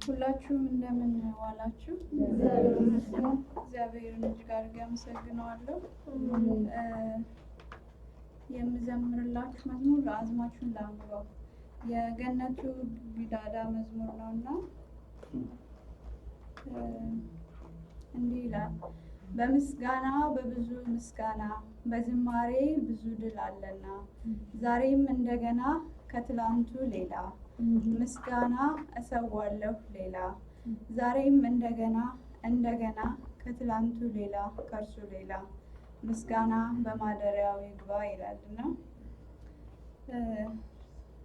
ሁላችሁም እንደምን ዋላችሁ? እግዚአብሔርን እጅግ አድርጌ አመሰግነዋለሁ። የምዘምርላችሁ መዝሙር አዝማችሁን ላንብበው፣ የገነቱ ጊዳዳ መዝሙር ነው እና እንዲህ ይላል። በምስጋና በብዙ ምስጋና በዝማሬ ብዙ ድል አለና፣ ዛሬም እንደገና ከትላንቱ ሌላ ምስጋና እሰዋለሁ ሌላ፣ ዛሬም እንደገና እንደገና ከትላንቱ ሌላ ከእርሱ ሌላ ምስጋና በማደሪያው ይግባ ይላል። እና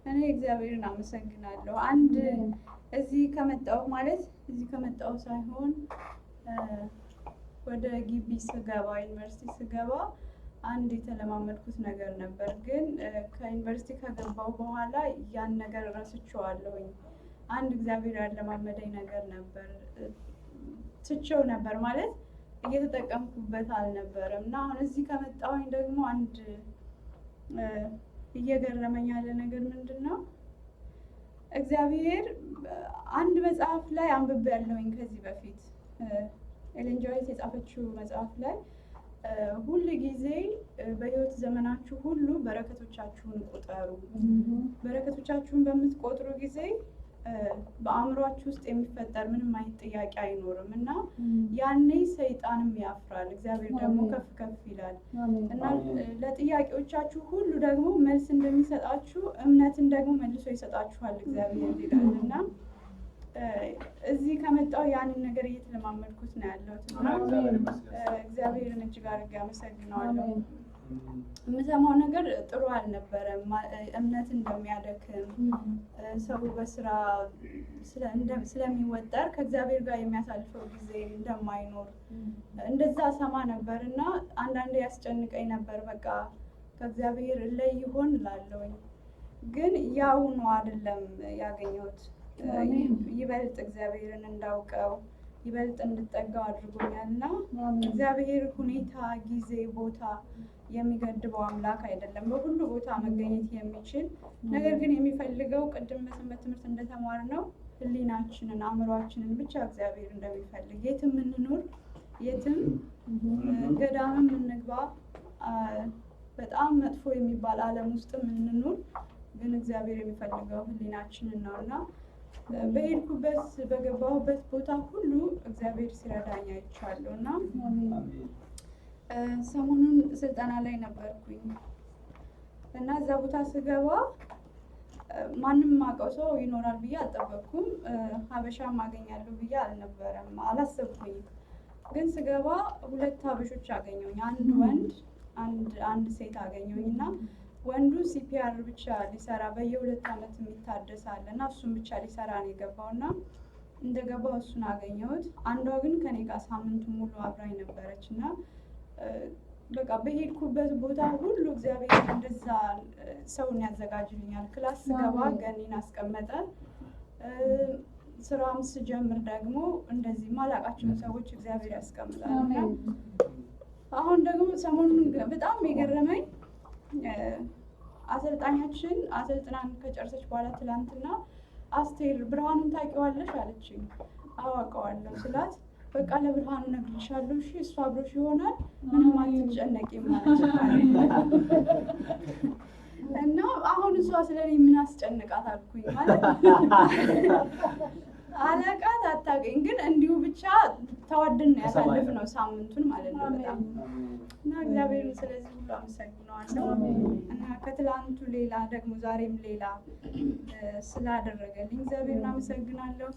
እኔ እግዚአብሔርን አመሰግናለሁ። አንድ እዚህ ከመጣሁ፣ ማለት እዚህ ከመጣሁ ሳይሆን ወደ ግቢ ስገባ፣ ዩኒቨርሲቲ ስገባ አንድ የተለማመድኩት ነገር ነበር። ግን ከዩኒቨርሲቲ ከገባሁ በኋላ ያን ነገር ረስቼዋለሁኝ። አንድ እግዚአብሔር ያለማመደኝ ነገር ነበር። ትቼው ነበር፣ ማለት እየተጠቀምኩበት አልነበረም። እና አሁን እዚህ ከመጣሁኝ ደግሞ አንድ እየገረመኝ ያለ ነገር ምንድን ነው? እግዚአብሔር አንድ መጽሐፍ ላይ አንብቤ ያለሁኝ ከዚህ በፊት፣ ኤለን ጂ ዋይት የጻፈችው መጽሐፍ ላይ፣ ሁል ጊዜ በህይወት ዘመናችሁ ሁሉ በረከቶቻችሁን ቁጠሩ። በረከቶቻችሁን በምትቆጥሩ ጊዜ በአእምሯችሁ ውስጥ የሚፈጠር ምንም አይነት ጥያቄ አይኖርም እና ያኔ ሰይጣንም ያፍራል፣ እግዚአብሔር ደግሞ ከፍ ከፍ ይላል እና ለጥያቄዎቻችሁ ሁሉ ደግሞ መልስ እንደሚሰጣችሁ እምነትን ደግሞ መልሶ ይሰጣችኋል እግዚአብሔር ይላል። እና እዚህ ከመጣሁ ያንን ነገር እየተለማመድኩት ነው ያለሁት እና እግዚአብሔርን እጅግ አድርጌ አመሰግነዋለሁ። የምሰማው ነገር ጥሩ አልነበረም። እምነት እንደሚያደክም፣ ሰው በስራ ስለሚወጠር ከእግዚአብሔር ጋር የሚያሳልፈው ጊዜ እንደማይኖር እንደዛ ሰማ ነበር እና አንዳንዴ ያስጨንቀኝ ነበር። በቃ ከእግዚአብሔር እለይ ይሆን እላለሁኝ። ግን ያውኑ አይደለም ያገኘሁት። ይበልጥ እግዚአብሔርን እንዳውቀው፣ ይበልጥ እንድጠጋው አድርጎኛል እና እግዚአብሔር ሁኔታ፣ ጊዜ፣ ቦታ የሚገድበው አምላክ አይደለም። በሁሉ ቦታ መገኘት የሚችል፣ ነገር ግን የሚፈልገው ቅድም በሰንበት ትምህርት እንደተማርነው ሕሊናችንን፣ አእምሯችንን ብቻ እግዚአብሔር እንደሚፈልግ፣ የትም እንኑር፣ የትም ገዳምም እንግባ፣ በጣም መጥፎ የሚባል ዓለም ውስጥም እንኑር፣ ግን እግዚአብሔር የሚፈልገው ሕሊናችንን ነው። እና በሄድኩበት በገባሁበት ቦታ ሁሉ እግዚአብሔር ሲረዳኝ አይቻለሁ። እና ሰሞኑን ስልጠና ላይ ነበርኩኝ እና እዛ ቦታ ስገባ ማንም የማውቀው ሰው ይኖራል ብዬ አልጠበቅኩም። ሀበሻም አገኛለሁ ብዬ አልነበረም፣ አላሰብኩኝም። ግን ስገባ ሁለት ሀበሾች አገኘሁኝ። አንድ ወንድ፣ አንድ ሴት አገኘሁኝ። እና ወንዱ CPR ብቻ ሊሰራ፣ በየ2 ዓመት የሚታደስ አለ እና እሱን ብቻ ሊሰራ ነው የገባው እና እንደገባው እሱን አገኘሁት። አንዷ ግን ከኔ ጋር ሳምንቱ ሙሉ አብራኝ ነበረች። እና በቃ በሄድኩበት ቦታ ሁሉ እግዚአብሔር እንደዛ ሰውን ያዘጋጅልኛል። Class ስገባ ገኒን አስቀመጠ። ስራም ስጀምር ደግሞ እንደዚህ ማላውቃቸውን ሰዎች እግዚአብሔር ያስቀምጣል። እና አሁን ደግሞ ሰሞኑን በጣም የገረመኝ አሰልጣኛችን አሰልጥናን ከጨረሰች በኋላ ትላንትና "አስቴር፣ ብርሃኑን ታውቂዋለሽ?" አለችኝ። "አዎ አውቀዋለሁ" ስላት፣ "በቃ ለብርሃኑ እነግርልሻለሁ፣ እሺ፣ እሱ አብሮሽ ይሆናል፣ ምንም አትጨነቂም" አለች። እና አሁን እሷ ስለኔ ምን አስጨንቃት አልኩኝ። ማለት አለቃት አታውቅኝ፣ ግን እንዲሁ ብቻ ተዋደን ነው ያሳለፍነው ሳምንቱን ማለት ነው በጣም። እና እግዚአብሔርን ስለዚህ ሁሉ አመሰግነዋለሁ። እና ከትላንቱ ሌላ ደግሞ ዛሬም ሌላ ስላደረገልኝ እግዚአብሔርን አመሰግናለሁ።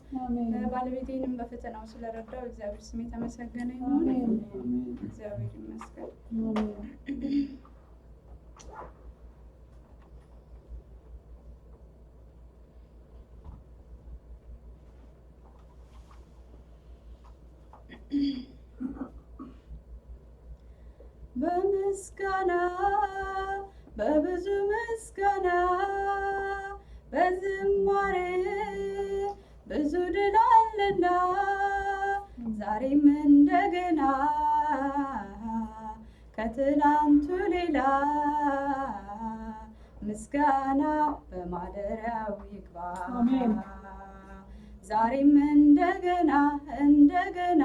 ባለቤቴንም በፈተናው ስለረዳው እግዚአብሔር ስም የተመሰገነ ይሁን። እግዚአብሔር ይመስገን። በምስጋና በብዙ ምስጋና በዝማሬ ብዙ ድል አለና፣ ዛሬም እንደገና ከትላንቱ ሌላ ምስጋና በማደሪያው ይግባ። ዛሬም እንደገና እንደገና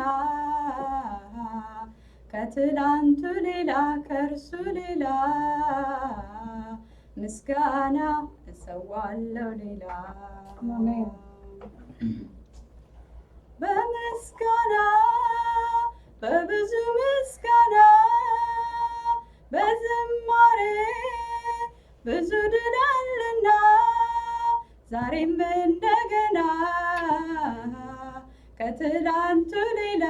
ከትላንቱ ሌላ ከእርሱ ሌላ ምስጋና እሰዋለሁ ሌላ። አሜን። በምስጋና፣ በብዙ ምስጋና፣ በዝማሬ ብዙ ድል አለና ዛሬም እንደገና ከትላንቱ ሌላ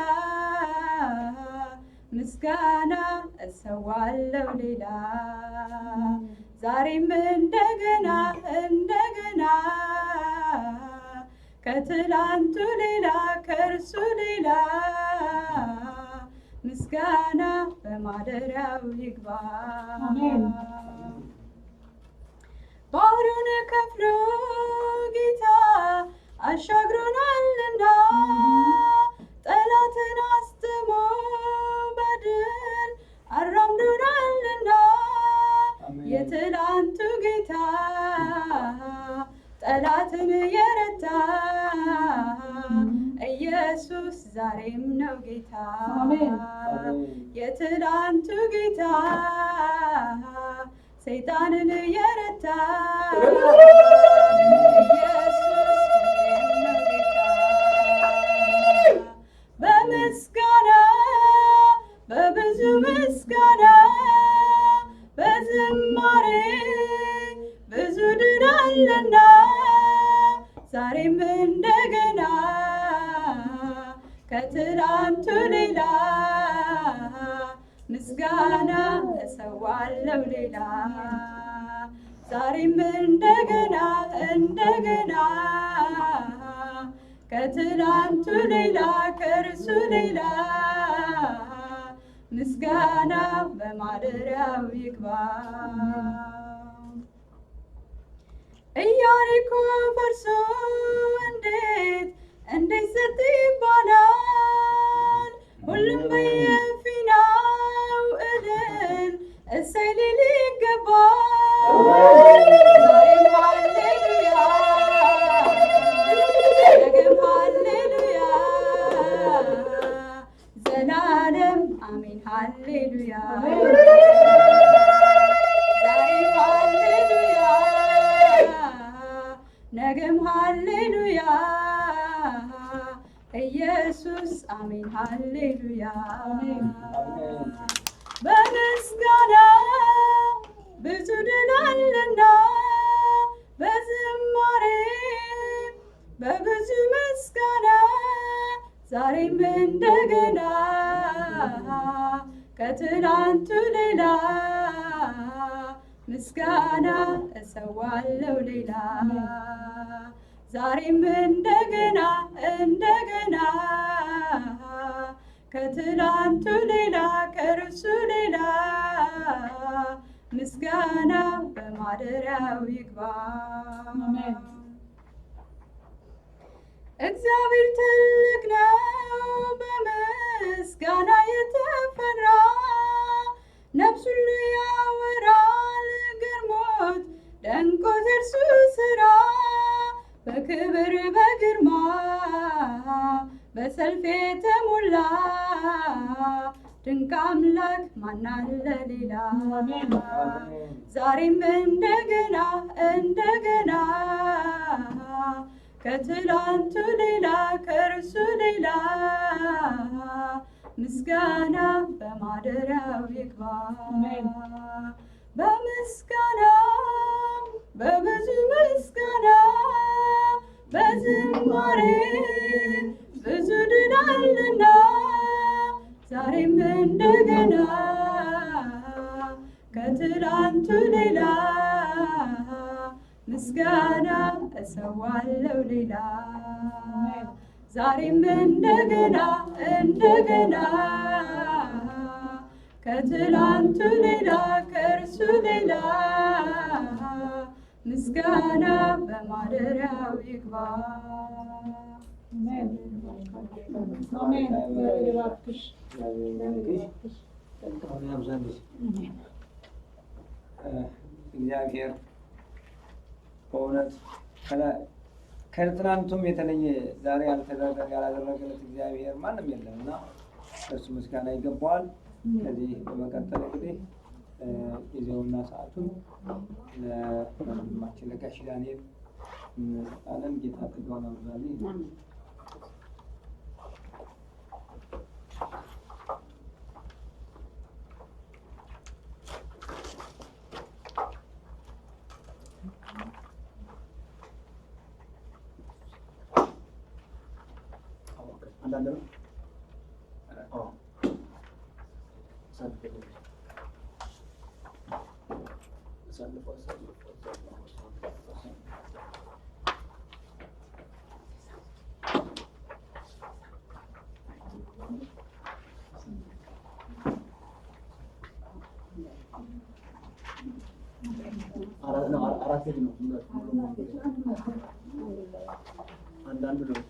ምስጋና እሰዋለሁ ሌላ። ዛሬም እንደገና እንደገና ከትላንቱ ሌላ ከእርሱ ሌላ ምስጋና በማደሪያው ይግባ። አሜን። ባህሩን ከፍሎ ጌታ አሻግሮናልና ጠላትን አስጥሞ በድል አራምዶናልና የትላንቱ ጌታ ጠላትን የረታ ኢየሱስ ዛሬም ነው ጌታ። አሜን። የትላንቱ ጌታ ሰይጣንን የረታ ኢየሱስ ሁሌም ነው ጌታ። በምስጋና፣ በብዙ ምስጋና፣ በዝማሬ ብዙ ድል አለና ዛሬም እንደገና ከትላንቱ ሌላ ምስጋና እሰዋለሁ ሌላ። ዛሬም እንደገና እንደገና ከትላንቱ ሌላ ከእርሱ ሌላ ምስጋና በማደሪያው ይግባ። ኢያሪኮ ፈርሶ እንዴት እንዴት ጸጥ ይባላል? ሁሉም በየፊናው እልል እሰይ ሊል ይገባል። ዛሬም ሃሌሉያ፣ ነገም ሃሌሉያ፣ ዘላለም አሜን ሃሌሉያ። ዛሬም ሃሌሉያ፣ ነገም ሃሌሉያ፣ ኢየሱስ አሜን ሃሌሉያ። በምስጋና ብዙ ድል አለና በዝማሬ በብዙ ምስጋና ዛሬም እንደገና ከትላንቱ ሌላ ምስጋና እሰዋለሁ ሌላ። ዛሬም እንደገና እንደገና ከትላንቱ ሌላ ከእርሱ ሌላ ምስጋና በማደሪያው ይግባ። አሜን። እግዚአብሔር ትልቅ ነው፣ በምስጋና የተፈራ፣ ነፍስ ሁሉ ያወራል ገርሞት ደንቆት የእርሱ ስራ። በክብር በግርማ በሰልፍ የተሞላ ድንቅ አምላክ ማናለ ሌላ? አሜን። ዛሬም እንደገና እንደገና ከትላንቱ ሌላ ከእርሱ ሌላ ምስጋና በማደሪያው ይግባ። አሜን። በምስጋና፣ በብዙ ምስጋና፣ በዝማሬ ብዙ ድል አለና ዛሬም እንደገና ከትላንቱ ሌላ ምስጋና እሰዋለሁ ሌላ። ዛሬም እንደገና እንደገና ከትላንቱ ሌላ ከእርሱ ሌላ ምስጋና በማደሪያው ይግባ። አሜን። አሜን። እግዚአብሔር ይባርክሽ። እግዚአብሔር ይባርክሽ። ጸጋውን ያብዛልሽ። አሜን። እግዚአብሔር በእውነት ከላይ ከትናንቱም የተለየ ዛሬ ያላደረገለት እግዚአብሔር ማንም የለም እና እርሱ ምስጋና ይገባዋል። ከዚህ በመቀጠል እንግዲህ ጊዜውና ሰዓቱን ለወንድማችን ለጋሽ ዳንኤል እንሰጣለን። ጌታ ጸጋውን ያብዛልኝ። አንዳንድ ነው። አዎ። አሳልፎ አሳልፎ አሳልፎ አሳልፎ። አራት ነው። አራት ልጅ ነው። አንዳንዱ ነው።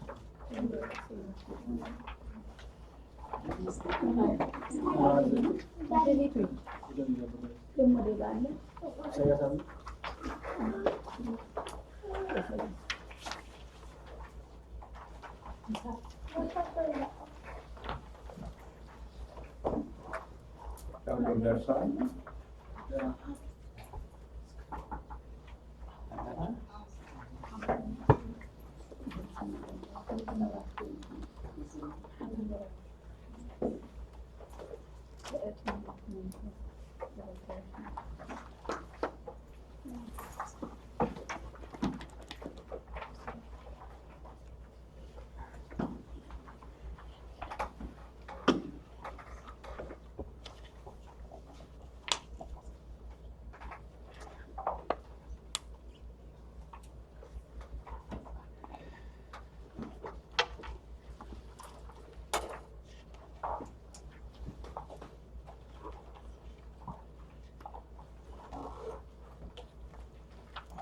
ሁሉም ደርሷል።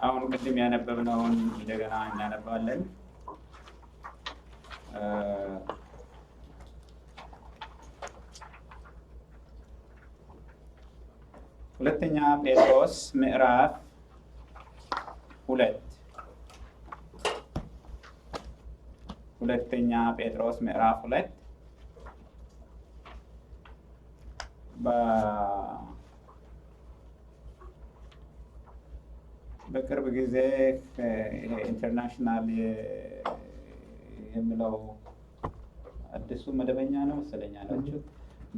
አሁን ቅድም ያነበብነውን እንደገና እናነባለን። ሁለተኛ ጴጥሮስ ምዕራፍ 2፣ ሁለተኛ ጴጥሮስ ምዕራፍ 2 በቅርብ ጊዜ ይሄ international የሚለው አዲሱ መደበኛ ነው መሰለኝ አላችሁት።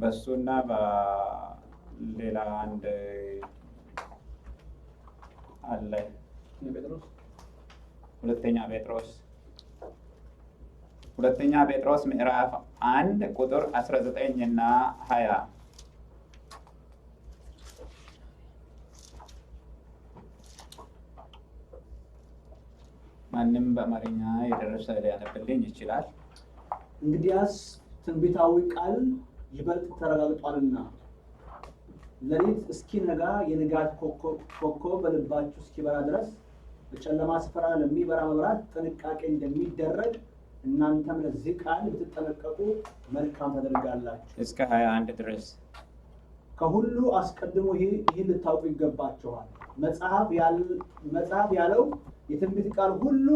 በእሱና በሌላ አንድ አለ። ሁለተኛ ጴጥሮስ፣ ሁለተኛ ጴጥሮስ ምዕራፍ 1 ቁጥር 19 እና 20። ማንም በአማርኛ የደረሰ ሊያነብልኝ ይችላል። እንግዲያስ ትንቢታዊ ቃል ይበልጥ ተረጋግጧልና ሌሊት እስኪነጋ የንጋት ኮከብ በልባችሁ እስኪበራ ድረስ በጨለማ ስፍራ ለሚበራ መብራት ጥንቃቄ እንደሚደረግ እናንተም ለዚህ ቃል ብትጠነቀቁ መልካም ታደርጋላችሁ። እስከ 21 ድረስ። ከሁሉ አስቀድሞ ይህን ልታውቁ ይገባችኋል። መጽሐፍ ያለው የትንቢት ቃል ሁሉ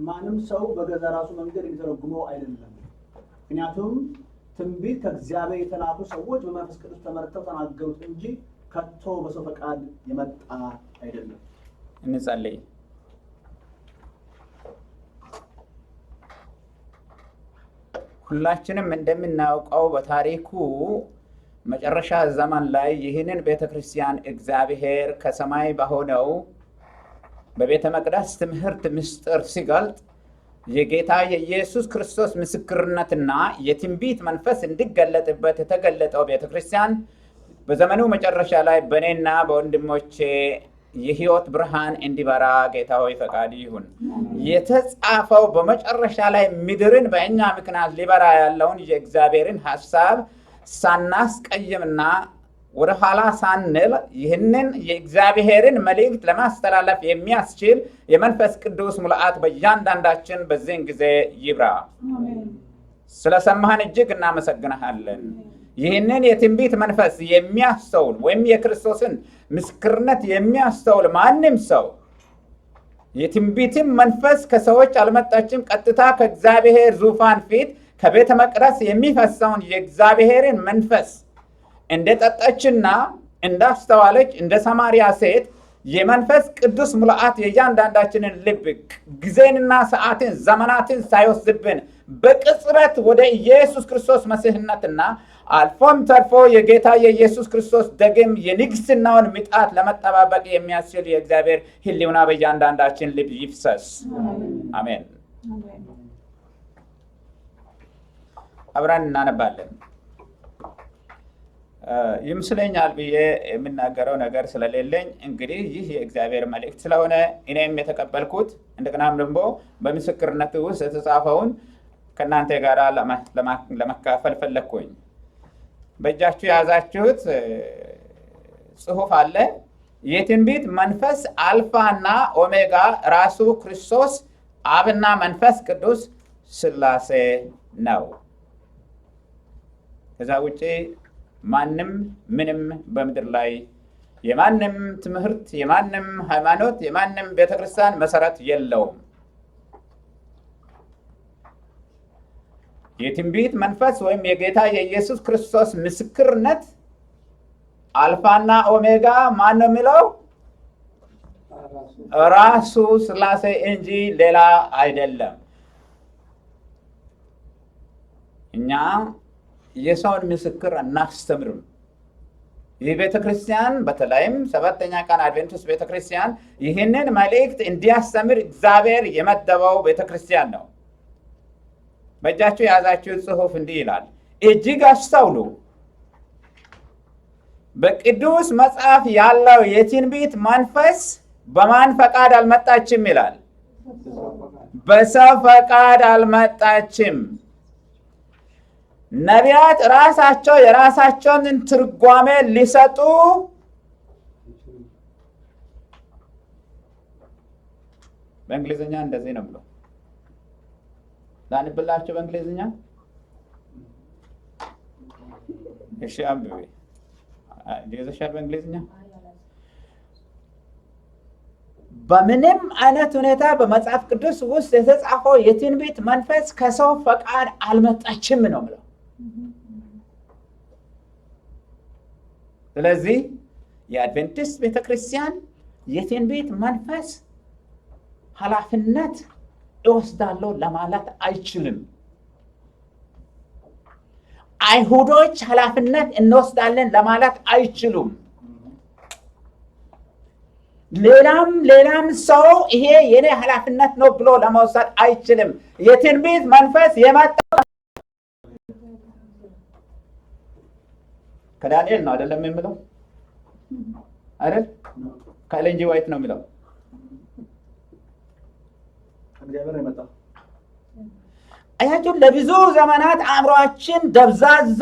ማንም ሰው በገዛ ራሱ መንገድ የሚተረጉመው አይደለም። ምክንያቱም ትንቢት ከእግዚአብሔር የተላኩ ሰዎች በመንፈስ ቅዱስ ተመርተው ተናገሩት እንጂ ከቶ በሰው ፈቃድ የመጣ አይደለም። እንጸልይ። ሁላችንም እንደምናውቀው በታሪኩ መጨረሻ ዘመን ላይ ይህንን ቤተክርስቲያን እግዚአብሔር ከሰማይ በሆነው በቤተ መቅደስ ትምህርት ምስጢር ሲገልጥ የጌታ የኢየሱስ ክርስቶስ ምስክርነትና የትንቢት መንፈስ እንዲገለጥበት የተገለጠው ቤተክርስቲያን በዘመኑ መጨረሻ ላይ በእኔና በወንድሞቼ የህይወት ብርሃን እንዲበራ ጌታ ሆይ ፈቃድ ይሁን። የተጻፈው በመጨረሻ ላይ ምድርን በእኛ ምክንያት ሊበራ ያለውን የእግዚአብሔርን ሐሳብ ሳናስቀይምና ወደ ኋላ ሳንል ይህንን የእግዚአብሔርን መልእክት ለማስተላለፍ የሚያስችል የመንፈስ ቅዱስ ሙልአት በእያንዳንዳችን በዚህን ጊዜ ይብራ። ስለሰማህን እጅግ እናመሰግንሃለን። ይህንን የትንቢት መንፈስ የሚያስተውል ወይም የክርስቶስን ምስክርነት የሚያስተውል ማንም ሰው የትንቢትም መንፈስ ከሰዎች አልመጣችም፣ ቀጥታ ከእግዚአብሔር ዙፋን ፊት ከቤተ መቅደስ የሚፈሰውን የእግዚአብሔርን መንፈስ እንደጠጣችና እንዳስተዋለች እንደ ሰማርያ ሴት የመንፈስ ቅዱስ ምልአት የእያንዳንዳችንን ልብ ጊዜንና ሰዓትን ዘመናትን ሳይወስድብን በቅጽበት ወደ ኢየሱስ ክርስቶስ መሲህነትና አልፎም ተርፎ የጌታ የኢየሱስ ክርስቶስ ዳግም የንግስናውን ምጣት ለመጠባበቅ የሚያስችል የእግዚአብሔር ሕልውና በእያንዳንዳችን ልብ ይፍሰስ። አሜን። አብረን እናነባለን። ይመስለኛል ብዬ የምናገረው ነገር ስለሌለኝ እንግዲህ ይህ የእግዚአብሔር መልእክት ስለሆነ እኔም የተቀበልኩት እንደገናም ደግሞ በምስክርነት ውስጥ የተጻፈውን ከእናንተ ጋር ለመካፈል ፈለግኩኝ። በእጃችሁ የያዛችሁት ጽሑፍ አለ። የትንቢት መንፈስ አልፋና ኦሜጋ ራሱ ክርስቶስ አብና መንፈስ ቅዱስ ሥላሴ ነው። ከዛ ውጪ ማንም ምንም በምድር ላይ የማንም ትምህርት፣ የማንም ሃይማኖት፣ የማንም ቤተክርስቲያን መሰረት የለውም። የትንቢት መንፈስ ወይም የጌታ የኢየሱስ ክርስቶስ ምስክርነት አልፋና ኦሜጋ ማን ነው የሚለው? ራሱ ሥላሴ እንጂ ሌላ አይደለም። እኛ የሰውን ምስክር አናስተምርም። ይህ ቤተክርስቲያን በተለይም ሰባተኛ ቀን አድቬንቲስት ቤተክርስቲያን ይህንን መልእክት እንዲያስተምር እግዚአብሔር የመደበው ቤተክርስቲያን ነው። በእጃችሁ የያዛችሁ ጽሑፍ እንዲህ ይላል፣ እጅግ አስተውሉ። በቅዱስ መጽሐፍ ያለው የትንቢት መንፈስ በማን ፈቃድ አልመጣችም ይላል? በሰው ፈቃድ አልመጣችም። ነቢያት ራሳቸው የራሳቸውን ትርጓሜ ሊሰጡ በእንግሊዝኛ እንደዚህ ነው ብሎ ላንብላችሁ። በእንግሊዝኛ እሺ፣ አንብቤ ይዘሻል። በእንግሊዝኛ በምንም አይነት ሁኔታ በመጽሐፍ ቅዱስ ውስጥ የተጻፈው የትንቢት መንፈስ ከሰው ፈቃድ አልመጣችም ነው የምለው። ስለዚህ የአድቬንቲስት ቤተክርስቲያን የትንቢት መንፈስ ኃላፊነት እወስዳለሁ ለማለት አይችልም። አይሁዶች ኃላፊነት እንወስዳለን ለማለት አይችሉም። ሌላም ሰው ይሄ የኔ ኃላፊነት ነው ብሎ ለመውሰድ አይችልም። የትንቢት መንፈስ የመጣው ከዳንኤል ነው አይደለም የሚለው አይደል? ከኤለን ጂ ዋይት ነው የሚለው። ከእግዚአብሔር ነው የመጣው። አያችሁ፣ ለብዙ ዘመናት አእምሯችን ደብዛዛ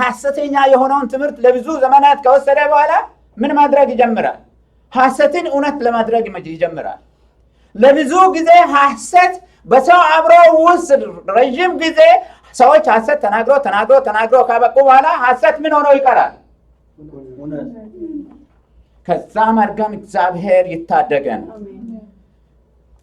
ሐሰተኛ የሆነውን ትምህርት ለብዙ ዘመናት ከወሰደ በኋላ ምን ማድረግ ይጀምራል? ሐሰትን እውነት ለማድረግ ይጀምራል። ለብዙ ጊዜ ሐሰት በሰው አእምሮ ውስጥ ረዥም ጊዜ ሰዎች ሐሰት ተናግሮ ተናግሮ ተናግሮ ካበቁ በኋላ ሐሰት ምን ሆኖ ይቀራል? እውነት። ከዛ መርገም እግዚአብሔር ይታደገን።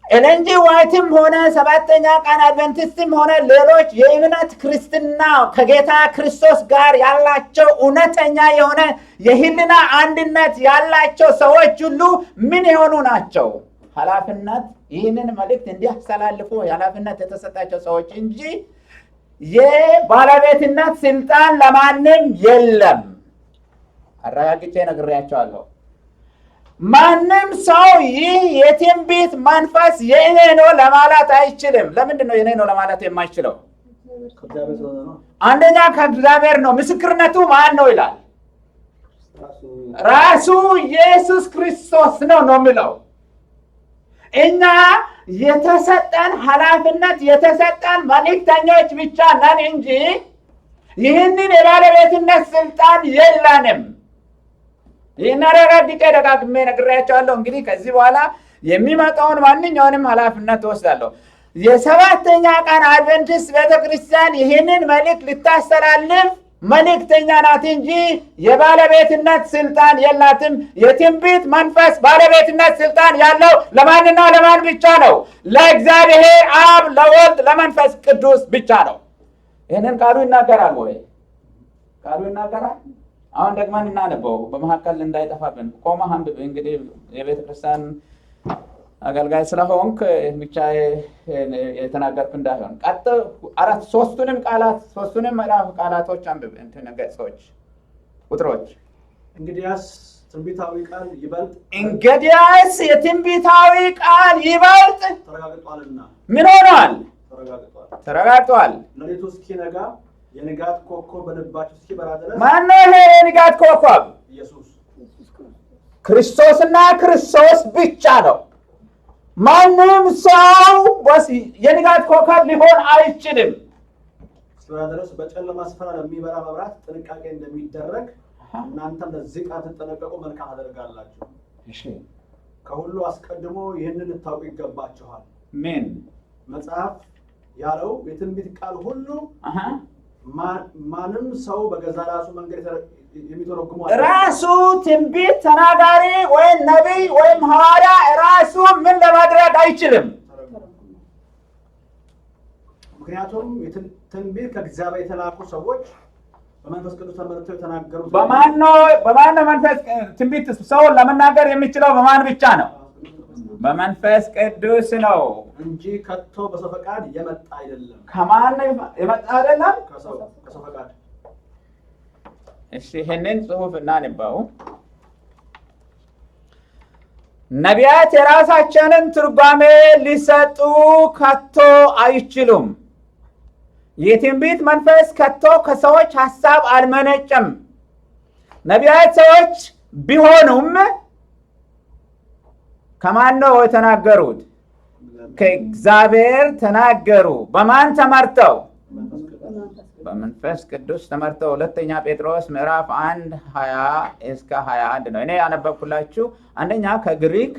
ኤለን ጂ ዋይትም ሆነ ሰባተኛ ቀን አድቬንቲስትም ሆነ ሌሎች የእምነት ክርስትና ከጌታ ክርስቶስ ጋር ያላቸው እውነተኛ የሆነ የሕሊና አንድነት ያላቸው ሰዎች ሁሉ ምን የሆኑ ናቸው? ኃላፊነት ይህንን መልእክት እንዲያስተላልፉ ኃላፊነት የተሰጣቸው ሰዎች እንጂ የባለቤትነት ስልጣን ለማንም የለም። አረጋግጬ ነግሬያቸዋለሁ። ማንም ሰው ይህ የትንቢት መንፈስ የኔ ነው ለማለት አይችልም። ለምንድን ነው የኔ ነው ለማለት የማይችለው? ከእግዚአብሔር ስለሆነ ነው። አንደኛ ከእግዚአብሔር ነው። ምስክርነቱ ማን ነው ይላል? ራሱ ኢየሱስ ክርስቶስ ነው ነው የሚለው። እኛ የተሰጠን ኃላፊነት የተሰጠን መልእክተኞች ብቻ ነን እንጂ ይህንን የባለቤትነት ስልጣን የለንም። ይህን አረጋግጬ ደጋግሜ ነግሬያቸዋለሁ። እንግዲህ ከዚህ በኋላ የሚመጣውን ማንኛውንም ኃላፊነት እወስዳለሁ። የሰባተኛ ቀን አድቬንቲስት ቤተክርስቲያን ይህንን መልእክት ልታስተላልፍ መልእክተኛ ናት እንጂ የባለቤትነት ስልጣን የላትም። የትንቢት መንፈስ ባለቤትነት ስልጣን ያለው ለማንና ለማን ብቻ ነው? ለእግዚአብሔር አብ፣ ለወልድ፣ ለመንፈስ ቅዱስ ብቻ ነው። ይህንን ቃሉ ይናገራል ወይ? ቃሉ ይናገራል። አሁን ደግመን እናነበው፣ በመካከል እንዳይጠፋብን። ቆመህ አንብብ። እንግዲህ የቤተ ክርስቲያን አገልጋይ ስለሆንክ ብቻ የተናገርኩ እንዳይሆን ቀጥ አራት ሶስቱንም ቃላት፣ ሶስቱንም ምዕራፍ ቃላቶች አንብብ። እንትን ገጾች፣ ቁጥሮች። እንግዲያስ ትንቢታዊ ቃል ይበልጥ እንግዲያስ የትንቢታዊ ቃል ይበልጥ ተረጋግጧልና። ምን ሆኗል? ተረጋግጧል። ተረጋግጧል። ሌሊቱ እስኪነጋ የንጋት ኮከብ በልባችሁ እስኪበራ ድረስ። ማነው ይሄ የንጋት ኮከብ? ኢየሱስ። ክርስቶስና ክርስቶስ ብቻ ነው። ማንም ሰው የንጋት ኮከብ ሊሆን አይችልም። እስኪበራ ድረስ በጨለማ ስፍራ ለሚበራ መብራት ጥንቃቄ እንደሚደረግ እናንተም ለዚህ ቃል ትጠነቀቁ መልካም ታደርጋላችሁ። ከሁሉ አስቀድሞ ይህንን ልታውቁ ይገባችኋል። ምን? መጽሐፍ ያለው የትንቢት ቃል ሁሉ ማንም ሰው በገዛ ራሱ መንገድ የሚተረጉመው አይደለም። ራሱ ትንቢት ተናጋሪ ወይም ነቢይ ወይም ሐዋርያ ራሱ ምን ለማድረግ አይችልም። ምክንያቱም ትንቢት ከእግዚአብሔር የተላኩ ሰዎች በመንፈስ ቅዱስ ተመርተው የተናገሩት። በማን ነው መንፈስ ትንቢት ሰው ለመናገር የሚችለው? በማን ብቻ ነው? በመንፈስ ቅዱስ ነው። እንጂ ከቶ በሰው ፈቃድ የመጣ አይደለም። ከማን የመጣ አይደለም? ከሰው ፈቃድ። እሺ፣ ይህንን ጽሑፍ እናንበው። ነቢያት የራሳቸውን ትርጓሜ ሊሰጡ ከቶ አይችሉም። የትንቢት መንፈስ ከቶ ከሰዎች ሐሳብ አልመነጨም። ነቢያት ሰዎች ቢሆኑም ከማን ነው የተናገሩት? ከእግዚአብሔር ተናገሩ። በማን ተመርተው? በመንፈስ ቅዱስ ተመርተው። ሁለተኛ ጴጥሮስ ምዕራፍ 1 20 እስከ 21 ነው። እኔ ያነበብኩላችሁ አንደኛ ከግሪክ፣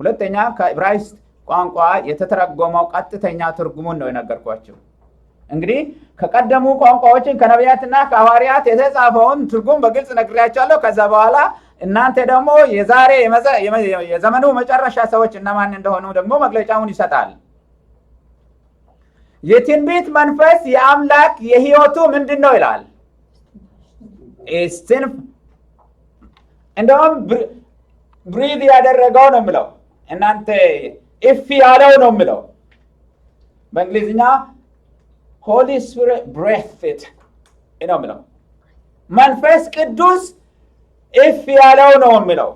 ሁለተኛ ከዕብራይስጥ ቋንቋ የተተረጎመው ቀጥተኛ ትርጉሙን ነው የነገርኳችሁ። እንግዲህ ከቀደሙ ቋንቋዎችን ከነቢያትና ከሐዋርያት የተጻፈውን ትርጉም በግልጽ ነግሬያችኋለሁ። ከዛ በኋላ እናንተ ደግሞ የዛሬ የዘመኑ መጨረሻ ሰዎች እነማን እንደሆኑ ደግሞ መግለጫውን ይሰጣል። የትንቢት መንፈስ የአምላክ የሕይወቱ ምንድን ነው ይላል። እንደውም breathe ያደረገው ነው የምለው፣ እናንተ እፍ ያለው ነው የምለው። በእንግሊዝኛ Holy Spirit breathed ነው የምለው። መንፈስ ቅዱስ እፍ ያለው ነው የሚለው።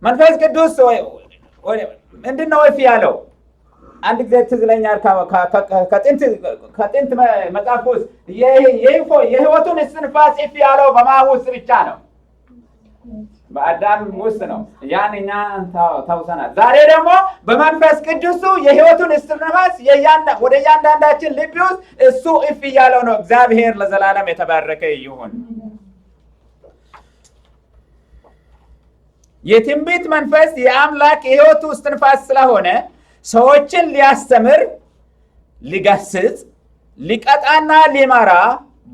መንፈስ ቅዱስ ምንድን ነው እፍ ያለው? አንድ ጊዜ ትዝ ይለኛል፣ ከጥንት መጽሐፍ ውስጥ የህይወቱን እስትንፋስ እፍ ያለው በማን ውስጥ ብቻ ነው? በአዳም ውስጥ ነው። ያን እኛ ታውሰናል። ዛሬ ደግሞ በመንፈስ ቅዱሱ የህይወቱን እስትንፋስ ወደ እያንዳንዳችን ልብ ውስጥ እሱ እፍ እያለው ነው። እግዚአብሔር ለዘላለም የተባረከ ይሁን። የትንቢት መንፈስ የአምላክ የህይወቱ እስትንፋስ ስለሆነ ሰዎችን ሊያስተምር፣ ሊገስጽ፣ ሊቀጣና ሊመራ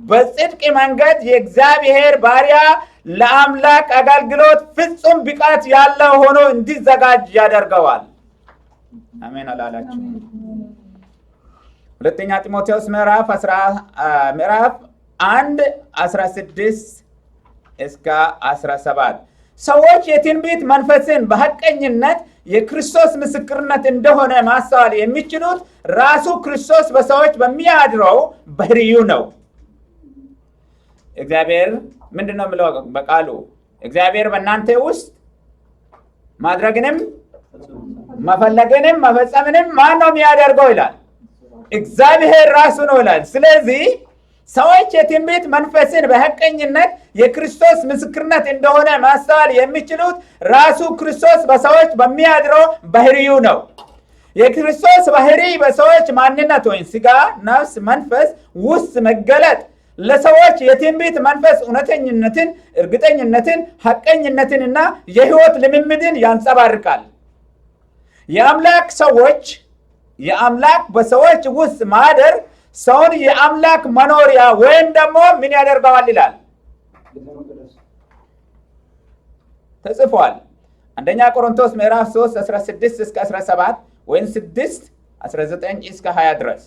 በጽድቅ መንገድ የእግዚአብሔር ባሪያ ለአምላክ አገልግሎት ፍጹም ብቃት ያለው ሆኖ እንዲዘጋጅ ያደርገዋል። አሜን አላላችሁ? ሁለተኛ ጢሞቴዎስ ምዕራፍ 1 16 እስከ 17። ሰዎች የትንቢት መንፈስን በሐቀኝነት የክርስቶስ ምስክርነት እንደሆነ ማስተዋል የሚችሉት ራሱ ክርስቶስ በሰዎች በሚያድረው ባህሪዩ ነው። እግዚአብሔር ምንድን ነው የሚለው በቃሉ? እግዚአብሔር በእናንተ ውስጥ ማድረግንም መፈለግንም መፈጸምንም ማን ነው የሚያደርገው ይላል። እግዚአብሔር ራሱ ነው ይላል። ስለዚህ ሰዎች የትንቢት መንፈስን በሐቀኝነት የክርስቶስ ምስክርነት እንደሆነ ማስተዋል የሚችሉት ራሱ ክርስቶስ በሰዎች በሚያድረው ባህሪዩ ነው። የክርስቶስ ባህሪ በሰዎች ማንነት ወይም ስጋ፣ ነፍስ፣ መንፈስ ውስጥ መገለጥ ለሰዎች የትንቢት መንፈስ እውነተኝነትን፣ እርግጠኝነትን፣ ሐቀኝነትንና የህይወት ልምምድን ያንጸባርቃል። የአምላክ ሰዎች የአምላክ በሰዎች ውስጥ ማደር ሰውን የአምላክ መኖሪያ ወይም ደግሞ ምን ያደርገዋል ይላል ቤተ መቅደስ ተጽፏል። አንደኛ ቆሮንቶስ ምዕራፍ 3 16 እስከ 17 ወይም 6 19 እስከ 20 ድረስ።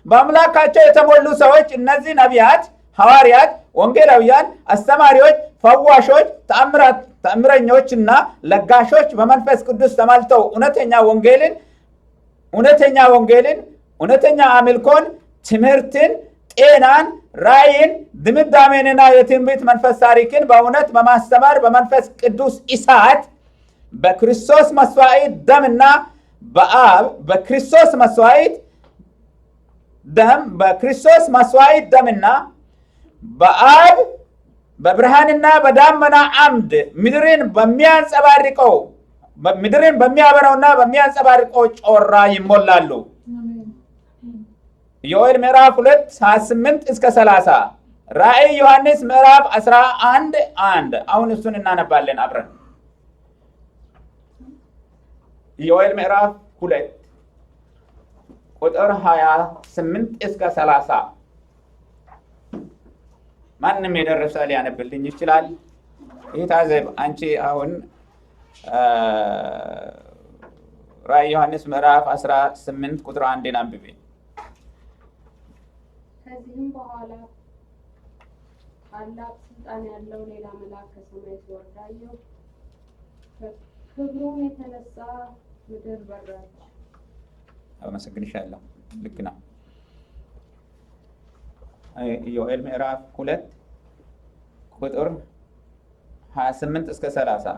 በአምላካቸው የተሞሉ ሰዎች እነዚህ ነቢያት፣ ሐዋርያት፣ ወንጌላውያን፣ አስተማሪዎች፣ ፈዋሾች፣ ተአምረኞችና ለጋሾች በመንፈስ ቅዱስ ተሞልተው እውነተኛ ወንጌልን፣ እውነተኛ አምልኮን፣ ትምህርትን፣ ጤናን፣ ራእይን፣ ድምዳሜንና የትንቢት መንፈስ ታሪክን በእውነት በማስተማር በመንፈስ ቅዱስ እሳት በክርስቶስ መስዋዕት ደምና በአብ በክርስቶስ መስዋዕት ደምና በአብ በብርሃንና በዳመና አምድ ምድርን በሚያበራውና በሚያንጸባርቀው ጮራ ይሞላሉ። ኢዮኤል ምዕራፍ 2 28 እስከ 30፣ ራእይ ዮሐንስ ምዕራፍ 11 1። አሁን እሱን እናነባለን አብረን። ኢዮኤል ምዕራፍ 2 ቁጥር 28 እስከ 30። ማንም የደረሰ ሊያነብልኝ ይችላል። ይህ ታዘብ፣ አንቺ አሁን ራእይ ዮሐንስ ምዕራፍ 18 ቁጥር 1ን አንብቤ። ከዚህም በኋላ ታላቅ ስልጣን ያለው ሌላ መልአክ ከሰማይ ሲወርድ አየሁ። ከክብሩም የተነሳ ምድር በራች። አመሰግንሻለሁ። ልክ ነው። ኢዮኤል ምዕራፍ 2 ቁጥር 28 እስከ 30።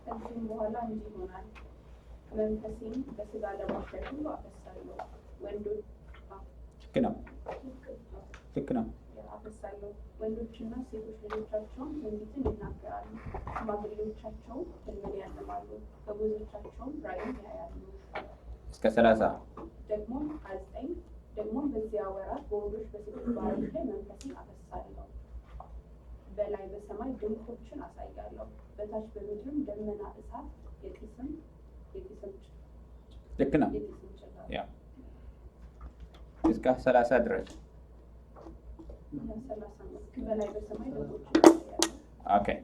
ከዚህም በኋላ እንዲህ ይሆናል፣ መንፈሴን በሥጋ ለባሽ ላይ ሁሉ አፈሳለሁ። ወንዶች ልክ ነው። ልክ ነው። አፈሳለሁ። ወንዶችና ሴቶች ልጆቻቸውም ትንቢትን ይናገራሉ፣ ሽማግሌዎቻቸውም ሕልምን ያልማሉ፣ ጎበዞቻቸውም ራእይን ያያሉ። እስከ 30። ደግሞም 29 ደግሞም በዚያ ወራት በወንዶች በሴቶች ባሪያዎች ላይ መንፈሴን አፈሳለሁ። በላይ በሰማይ ድንቆችን አሳያለሁ፣ በታች በምድርም ደመና፣ እሳት፣ የጢስም ልክ ነው። የጢስም ጭጋግ። Yeah፣ እስከ 30 ድረስ። 30 ነው። በላይ በሰማይ ድንቆችን አሳያለሁ። Okay።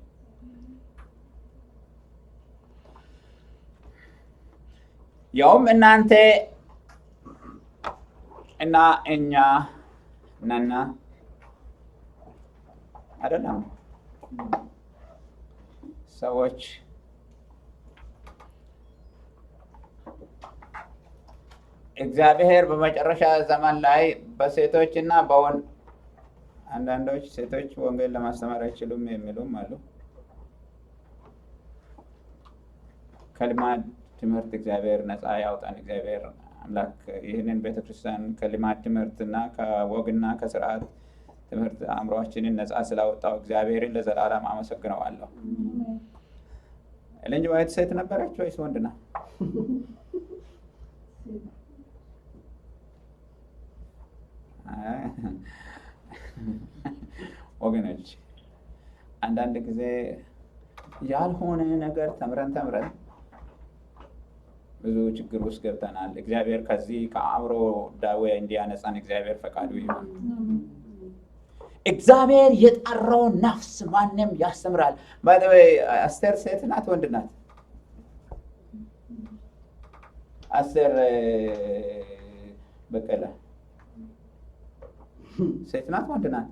ያውም እናንተ እና እኛ ነና አይደለም ሰዎች እግዚአብሔር በመጨረሻ ዘመን ላይ በሴቶች እና በወንድ አንዳንዶች ሴቶች ወንጌል ለማስተማር አይችሉም የሚሉም አሉ። ከልማድ ትምህርት እግዚአብሔር ነፃ ያውጣን። እግዚአብሔር አምላክ ይህንን ቤተክርስቲያን ከልማድ ትምህርትና ከወግና ከስርዓት ትምህርት አእምሯችንን ነፃ ስላወጣው እግዚአብሔርን ለዘላለም አመሰግነዋለሁ። ኤለን ጂ ዋይት ሴት ነበረች ወይስ ወንድ ነው? ወገኖች፣ አንዳንድ ጊዜ ያልሆነ ነገር ተምረን ተምረን ብዙ ችግር ውስጥ ገብተናል። እግዚአብሔር ከዚህ ከአእምሮ ዳዌ እንዲያነጻን እግዚአብሔር ፈቃዱ ይሁን። እግዚአብሔር የጠራውን ነፍስ ማንም ያስተምራል። By the way፣ አስቴር ሴት ናት ወንድ ናት? አስቴር በቀለ ሴት ናት ወንድ ናት?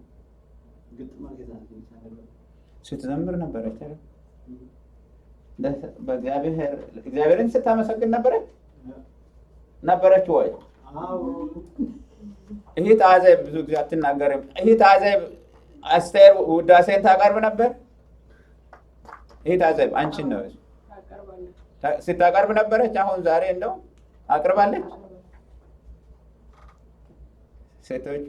ስትዘምር ነበረች አይደል? በእግዚአብሔር እግዚአብሔርን ስታመሰግን ነበረች ወይ? እህት አዜብ ብዙ ጊዜ አትናገርም። እህት አዜብ፣ አስቴር ውዳሴን ታቀርብ ነበር? እህት አዜብ፣ አንቺን ነው። ታቀርባለች። ስታቀርብ ነበረች። አሁን ዛሬ እንደው አቅርባለች። ሴቶች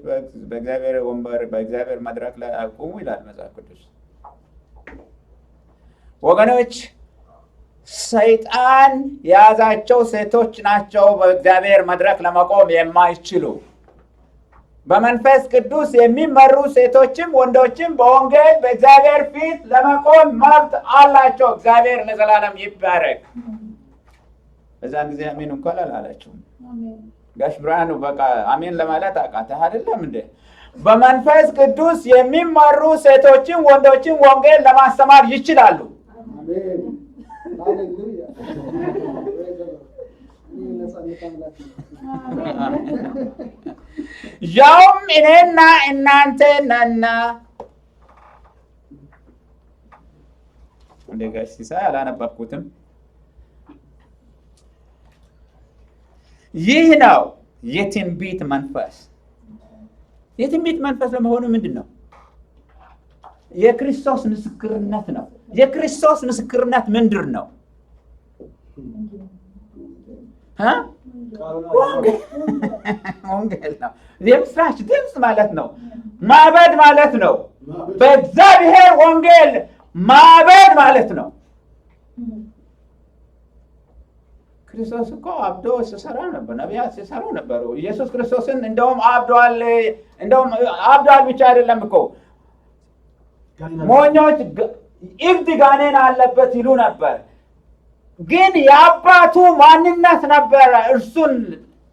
በእግዚአብሔር ወንበር በእግዚአብሔር መድረክ ላይ አቁሙ ይላል መጽሐፍ ቅዱስ። ወገኖች፣ ሰይጣን የያዛቸው ሴቶች ናቸው በእግዚአብሔር መድረክ ለመቆም የማይችሉ። በመንፈስ ቅዱስ የሚመሩ ሴቶችም ወንዶችም በወንጌል በእግዚአብሔር ፊት ለመቆም መብት አላቸው። እግዚአብሔር ለዘላለም ይባረክ። በዛን ጊዜ አሜን እንኳን አላላችሁም። ጋሽ ብርሃኑ በቃ አሜን ለማለት አቃተህ አይደለም እንዴ? በመንፈስ ቅዱስ የሚመሩ ሴቶችን ወንዶችን ወንጌል ለማስተማር ይችላሉ። አሜን። ሃሌሉያ። ይህ ነጻነት አምላክ ነው። ያውም እኔና እናንተ ነና። እንደ ጋሽ ሲሳይ አላነበብኩትም። ይህ ነው የትንቢት መንፈስ። የትንቢት መንፈስ ለመሆኑ ምንድን ነው? የክርስቶስ ምስክርነት ነው። የክርስቶስ ምስክርነት ምንድን ነው? እ? ወንጌል ወንጌል ነው። የምስራች ድምፅ ማለት ነው። ማበድ ማለት ነው። በእግዚአብሔር ወንጌል ማበድ ማለት ነው። ክርስቶስ እኮ አብዶ ሲሰራ ነበር። ነቢያት ሲሰሩ ነበሩ። ኢየሱስ ክርስቶስን እንደውም አብዷል፣ እንደውም አብዷል ብቻ አይደለም እኮ ሞኞች እብድ ጋኔን አለበት ይሉ ነበር። ግን የአባቱ ማንነት ነበረ እርሱን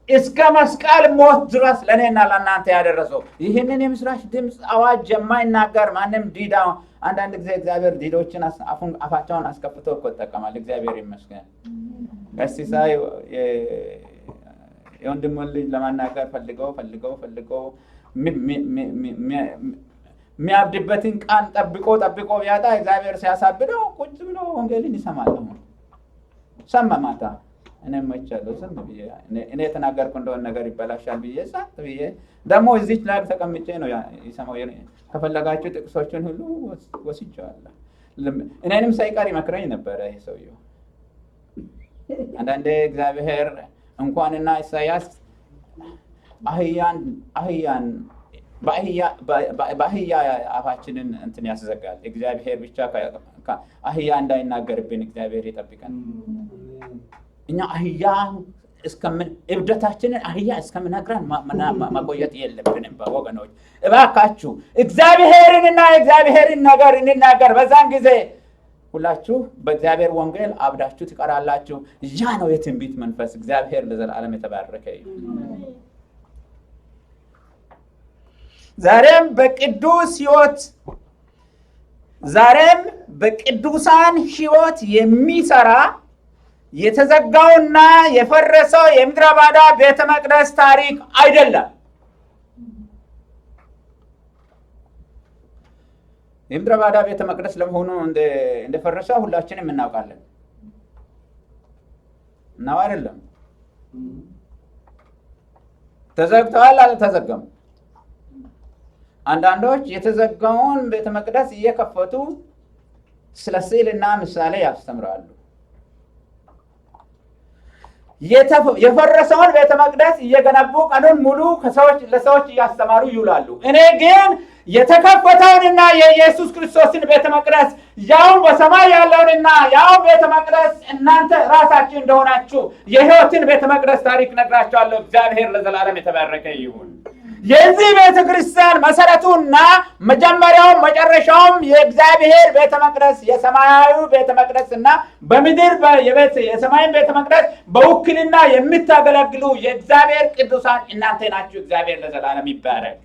እስከ መስቀል ሞት ድረስ ለእኔና ለእናንተ ያደረሰው። ይህንን የምስራች ድምፅ አዋጅ የማይናገር ማንም ዲዳ፣ አንዳንድ ጊዜ እግዚአብሔር ዲዶችን አፋቸውን አስከፍቶ እኮ ይጠቀማል። እግዚአብሔር ይመስገን። ቀሲሳይ የወንድሙን ልጅ ለማናገር ፈልገው ፈልገው ፈልገው የሚያብድበትን ቃል ጠብቆ ጠብቆ ቢያጣ እግዚአብሔር ሲያሳብደው ቁጭ ብሎ ወንጌልን ይሰማል። አሁን ሰማ ማታ እኔም መቻለሁ ዝም ብዬ እኔ የተናገርኩ እንደሆነ ነገር ይበላሻል ብዬ ጸጥ ብዬ ደግሞ እዚች ላይ ተቀምጬ ነው ይሰማው። ከፈለጋችሁ ጥቅሶችን ሁሉ ወስጄዋለሁ። እኔንም ሳይቀር ይመክረኝ ነበረ ይሄ ሰውዬው። አንዳንዴ እግዚአብሔር እንኳንና ኢሳያስ አህያን አህያን በአህያ አፋችንን እንትን ያስዘጋል። እግዚአብሔር ብቻ አህያ እንዳይናገርብን እግዚአብሔር ይጠብቀን። እኛ አህያ እስከምን እብደታችንን አህያ እስከምነግረን ማቆየት የለብንም። ወገኖች እባካችሁ እግዚአብሔርንና የእግዚአብሔርን ነገር እንናገር። በዛን ጊዜ ሁላችሁ በእግዚአብሔር ወንጌል አብዳችሁ ትቀራላችሁ። ያ ነው የትንቢት መንፈስ። እግዚአብሔር ለዘላለም የተባረከ ይሁን። ዛሬም በቅዱስ ሕይወት ዛሬም በቅዱሳን ሕይወት የሚሰራ የተዘጋውና የፈረሰው የምድረ በዳ ቤተ መቅደስ ታሪክ አይደለም። የምድረ በዳ ቤተ መቅደስ ለመሆኑ እንደፈረሰ ሁላችንም እናውቃለን። ነው አይደለም? ተዘግተዋል አልተዘጋም? አንዳንዶች የተዘጋውን ቤተ መቅደስ እየከፈቱ ስለ ስዕልና ምሳሌ ያስተምራሉ። የፈረሰውን ቤተ መቅደስ እየገነቡ ቀኑን ሙሉ ለሰዎች እያስተማሩ ይውላሉ። እኔ ግን የተከፈተውንና የኢየሱስ ክርስቶስን ቤተ መቅደስ ያውም በሰማይ ያለውንና ያውም ቤተ መቅደስ እናንተ ራሳችሁ እንደሆናችሁ የሕይወትን ቤተ መቅደስ ታሪክ ነግራችኋለሁ። እግዚአብሔር ለዘላለም የተባረከ ይሁን። የዚህ ቤተ ክርስቲያን መሰረቱና መጀመሪያውም መጨረሻውም የእግዚአብሔር ቤተ መቅደስ የሰማያዊ ቤተ መቅደስና በምድር የሰማይን ቤተ መቅደስ በውክልና የምታገለግሉ የእግዚአብሔር ቅዱሳን እናንተ ናችሁ። እግዚአብሔር ለዘላለም ይባረክ።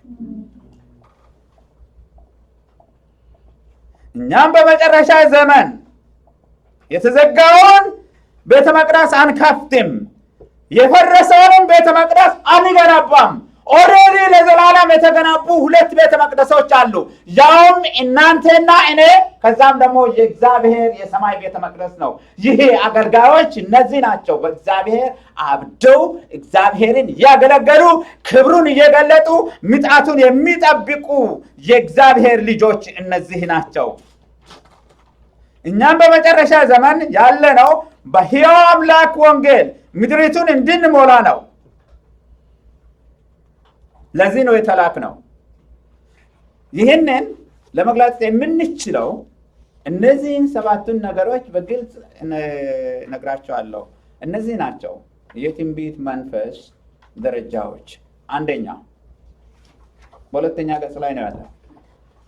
እኛም በመጨረሻ ዘመን የተዘጋውን ቤተ መቅደስ አንከፍትም፣ የፈረሰውንም ቤተ መቅደስ አንገነባም። Already ለዘላለም የተገነቡ ሁለት ቤተ መቅደሶች አሉ፣ ያውም እናንተና እኔ፣ ከዛም ደግሞ የእግዚአብሔር የሰማይ ቤተ መቅደስ ነው። ይሄ አገልጋዮች እነዚህ ናቸው። በእግዚአብሔር አብደው እግዚአብሔርን እያገለገሉ ክብሩን እየገለጡ ምጣቱን የሚጠብቁ የእግዚአብሔር ልጆች እነዚህ ናቸው። እኛም በመጨረሻ ዘመን ያለነው በሕያው አምላክ ወንጌል ምድሪቱን እንድንሞላ ነው። ለዚህ ነው የተላክነው። ይህንን ለመግለጽ የምንችለው እነዚህን ሰባቱን ነገሮች በግልጽ እነግራቸዋለሁ። እነዚህ ናቸው የትንቢት መንፈስ ደረጃዎች። አንደኛ፣ በሁለተኛ ገጽ ላይ ነው ያለው።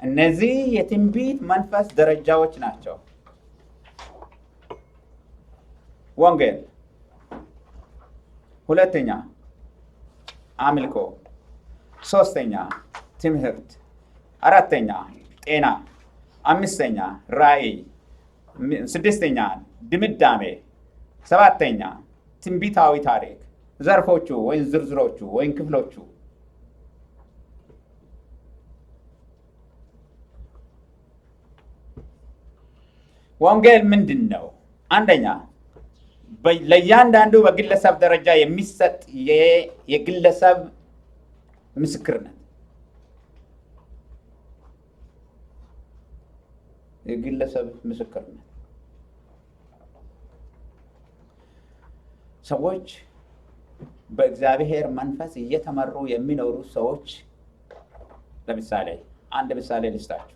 እነዚህ የትንቢት መንፈስ ደረጃዎች ናቸው። ወንጌል፣ ሁለተኛ አምልኮ፣ ሶስተኛ ትምህርት፣ አራተኛ ጤና፣ አምስተኛ ራእይ፣ ስድስተኛ ድምዳሜ፣ ሰባተኛ ትንቢታዊ ታሪክ። ዘርፎቹ ወይም ዝርዝሮቹ ወይም ክፍሎቹ። ወንጌል ምንድን ነው? አንደኛ ለእያንዳንዱ በግለሰብ ደረጃ የሚሰጥ የግለሰብ ምስክርነት፣ የግለሰብ ምስክርነት። ሰዎች በእግዚአብሔር መንፈስ እየተመሩ የሚኖሩ ሰዎች፣ ለምሳሌ አንድ ምሳሌ ልስጣችሁ።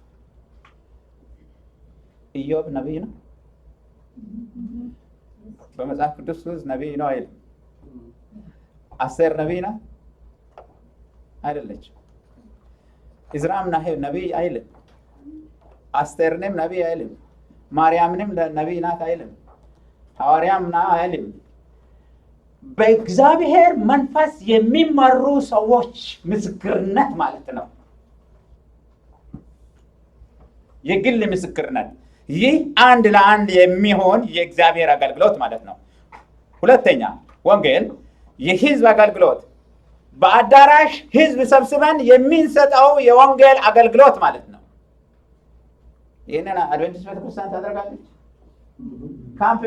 ኢዮብ ነቢይ ነው? በመጽሐፍ ቅዱስ ውስጥ ነቢይ ነው አይልም። አስቴር ነቢይ ናት? አይደለችም። እዝራም ነቢይ አይልም። አስቴርንም ነቢይ አይልም። ማርያምንም ነቢይ ናት አይልም። ሐዋርያም ና አይልም። በእግዚአብሔር መንፈስ የሚመሩ ሰዎች ምስክርነት ማለት ነው። የግል ምስክርነት። ይህ አንድ ለአንድ የሚሆን የእግዚአብሔር አገልግሎት ማለት ነው። ሁለተኛ ወንጌል የህዝብ አገልግሎት፣ በአዳራሽ ህዝብ ሰብስበን የምንሰጠው የወንጌል አገልግሎት ማለት ነው። ይህንን አድቬንቲስት ቤተክርስቲያን ታደርጋለች። Camp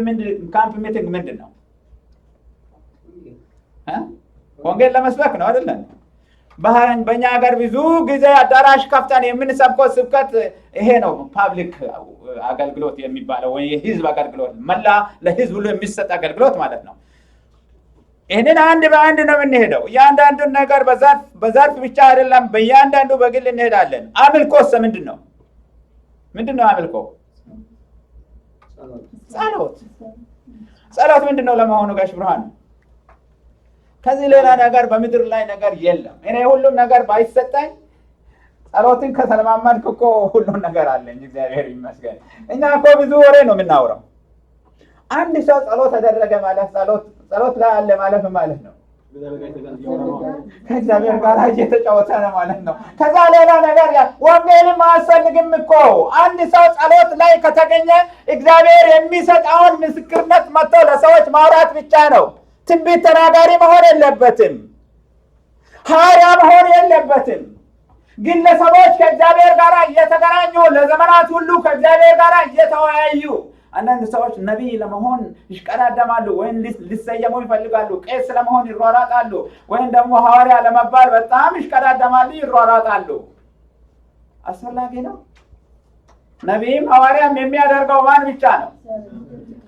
meeting ምንድን ነው? ወንጌል ለመስበክ ነው አይደለ? በእኛ ሀገር ብዙ ጊዜ አዳራሽ ከፍተን የምንሰብከው ስብከት ይሄ ነው። Public አገልግሎት የሚባለው ወይ የህዝብ አገልግሎት፣ መላ ለህዝብ ሁሉ የሚሰጥ አገልግሎት ማለት ነው። ይህንን አንድ በአንድ ነው የምንሄደው። እያንዳንዱን ነገር በዘርፍ ብቻ አይደለም፣ በእያንዳንዱ በግል እንሄዳለን። አምልኮስ ምንድን ነው? ምንድን ነው አምልኮ? ጸሎት። ጸሎት ምንድን ነው ለመሆኑ ጋሽ ብርሃኑ? ከዚህ ሌላ ነገር በምድር ላይ ነገር የለም። እኔ ሁሉም ነገር ባይሰጠኝ ጸሎትን ከተለማመድክ እኮ ሁሉም ነገር አለኝ። እግዚአብሔር ይመስገን። እኛ እኮ ብዙ ወሬ ነው የምናወራው። አንድ ሰው ጸሎት ተደረገ ማለት ጸሎት ላይ አለ ማለት ማለት ነው። ከእግዚአብሔር ጋር እየተጫወተ ነው ማለት ነው። ከዛ ሌላ ነገር ወንጌልም አያስፈልግም እኮ። አንድ ሰው ጸሎት ላይ ከተገኘ እግዚአብሔር የሚሰጠውን ምስክርነት መጥቶ ለሰዎች ማውራት ብቻ ነው። ትንቢት ተናጋሪ መሆን የለበትም። ሐዋርያ መሆን የለበትም። ግለሰቦች ከእግዚአብሔር ጋር እየተገናኙ ለዘመናት ሁሉ ከእግዚአብሔር ጋር እየተወያዩ፣ አንዳንድ ሰዎች ነቢይ ለመሆን ይሽቀዳደማሉ፣ ወይም ሊሰየሙ ይፈልጋሉ። ቄስ ለመሆን ይሯሯጣሉ፣ ወይም ደግሞ ሐዋርያ ለመባል በጣም ይሽቀዳደማሉ፣ ይሯሯጣሉ። አስፈላጊ ነው? ነቢይም ሐዋርያም የሚያደርገው ማን ብቻ ነው?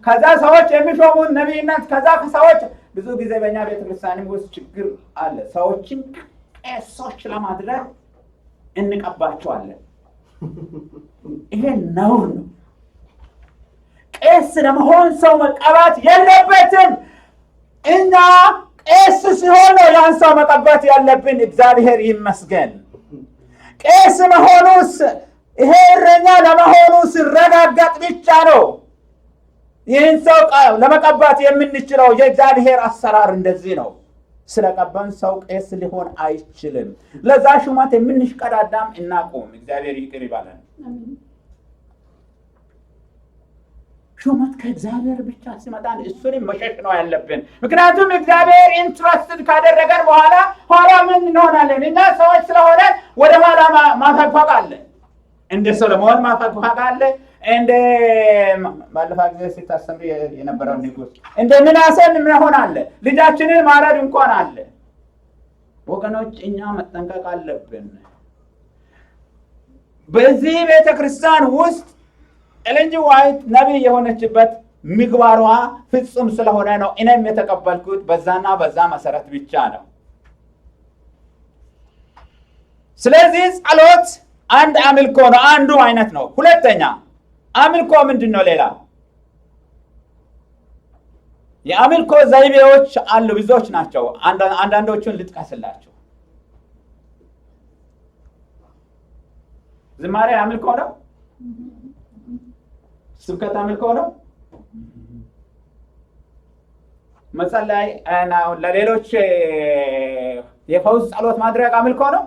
ከዛ ሰዎች የሚሾሙን ነቢይነት፣ ከዛ ሰዎች ብዙ ጊዜ በእኛ ቤተክርስቲያንም ውስጥ ችግር አለ። ሰዎችን ቄሶች ለማድረግ እንቀባቸዋለን። ይሄ ነውር ነው። ቄስ ለመሆን ሰው መቀባት የለበትም። እኛ ቄስ ሲሆን ነው ያን ሰው መቀባት ያለብን። እግዚአብሔር ይመስገን። ቄስ መሆኑስ ይሄ እረኛ ለመሆኑ ሲረጋገጥ ብቻ ነው ይህን ሰው ለመቀባት የምንችለው። የእግዚአብሔር አሰራር እንደዚህ ነው። ስለቀባን ሰው ቄስ ሊሆን አይችልም። ለዛ ሹመት የምንሽቀዳዳም እናቁም። እግዚአብሔር ይቅር ይበለን። ሹመት ከእግዚአብሔር ብቻ ሲመጣን እሱንም መሸሽ ነው ያለብን። ምክንያቱም እግዚአብሔር interested ካደረገን በኋላ ኋላ ምን እንሆናለን? እኛ ሰዎች ስለሆነ ወደ ኋላ ማፈግፈግ አለ። እንደ ሰሎሞን ማፈግፈግ አለ። እንደ ባለፈው ጊዜ ስታስተምሪ የነበረው ንጉስ እንደ ምናሴም መሆን አለ። ልጃችንን ማረድ እንኳን አለ። ወገኖች እኛ መጠንቀቅ አለብን። በዚህ ቤተክርስቲያን ውስጥ ኤለን ጂ ዋይት ነቢይ የሆነችበት ምግባሯ ፍጹም ስለሆነ ነው። እኔም የተቀበልኩት በዛና በዛ መሰረት ብቻ ነው። ስለዚህ ጸሎት አንድ አምልኮ ነው፣ አንዱ አይነት ነው። ሁለተኛ አምልኮ ምንድን ነው? ሌላ የአምልኮ ዘይቤዎች አሉ፣ ብዙዎች ናቸው። አንዳንዶቹን ልጥቀስላችሁ። ዝማሬ አምልኮ ነው። ስብከት አምልኮ ነው። መጸለይ ለሌሎች የፈውስ ጸሎት ማድረግ አምልኮ ነው?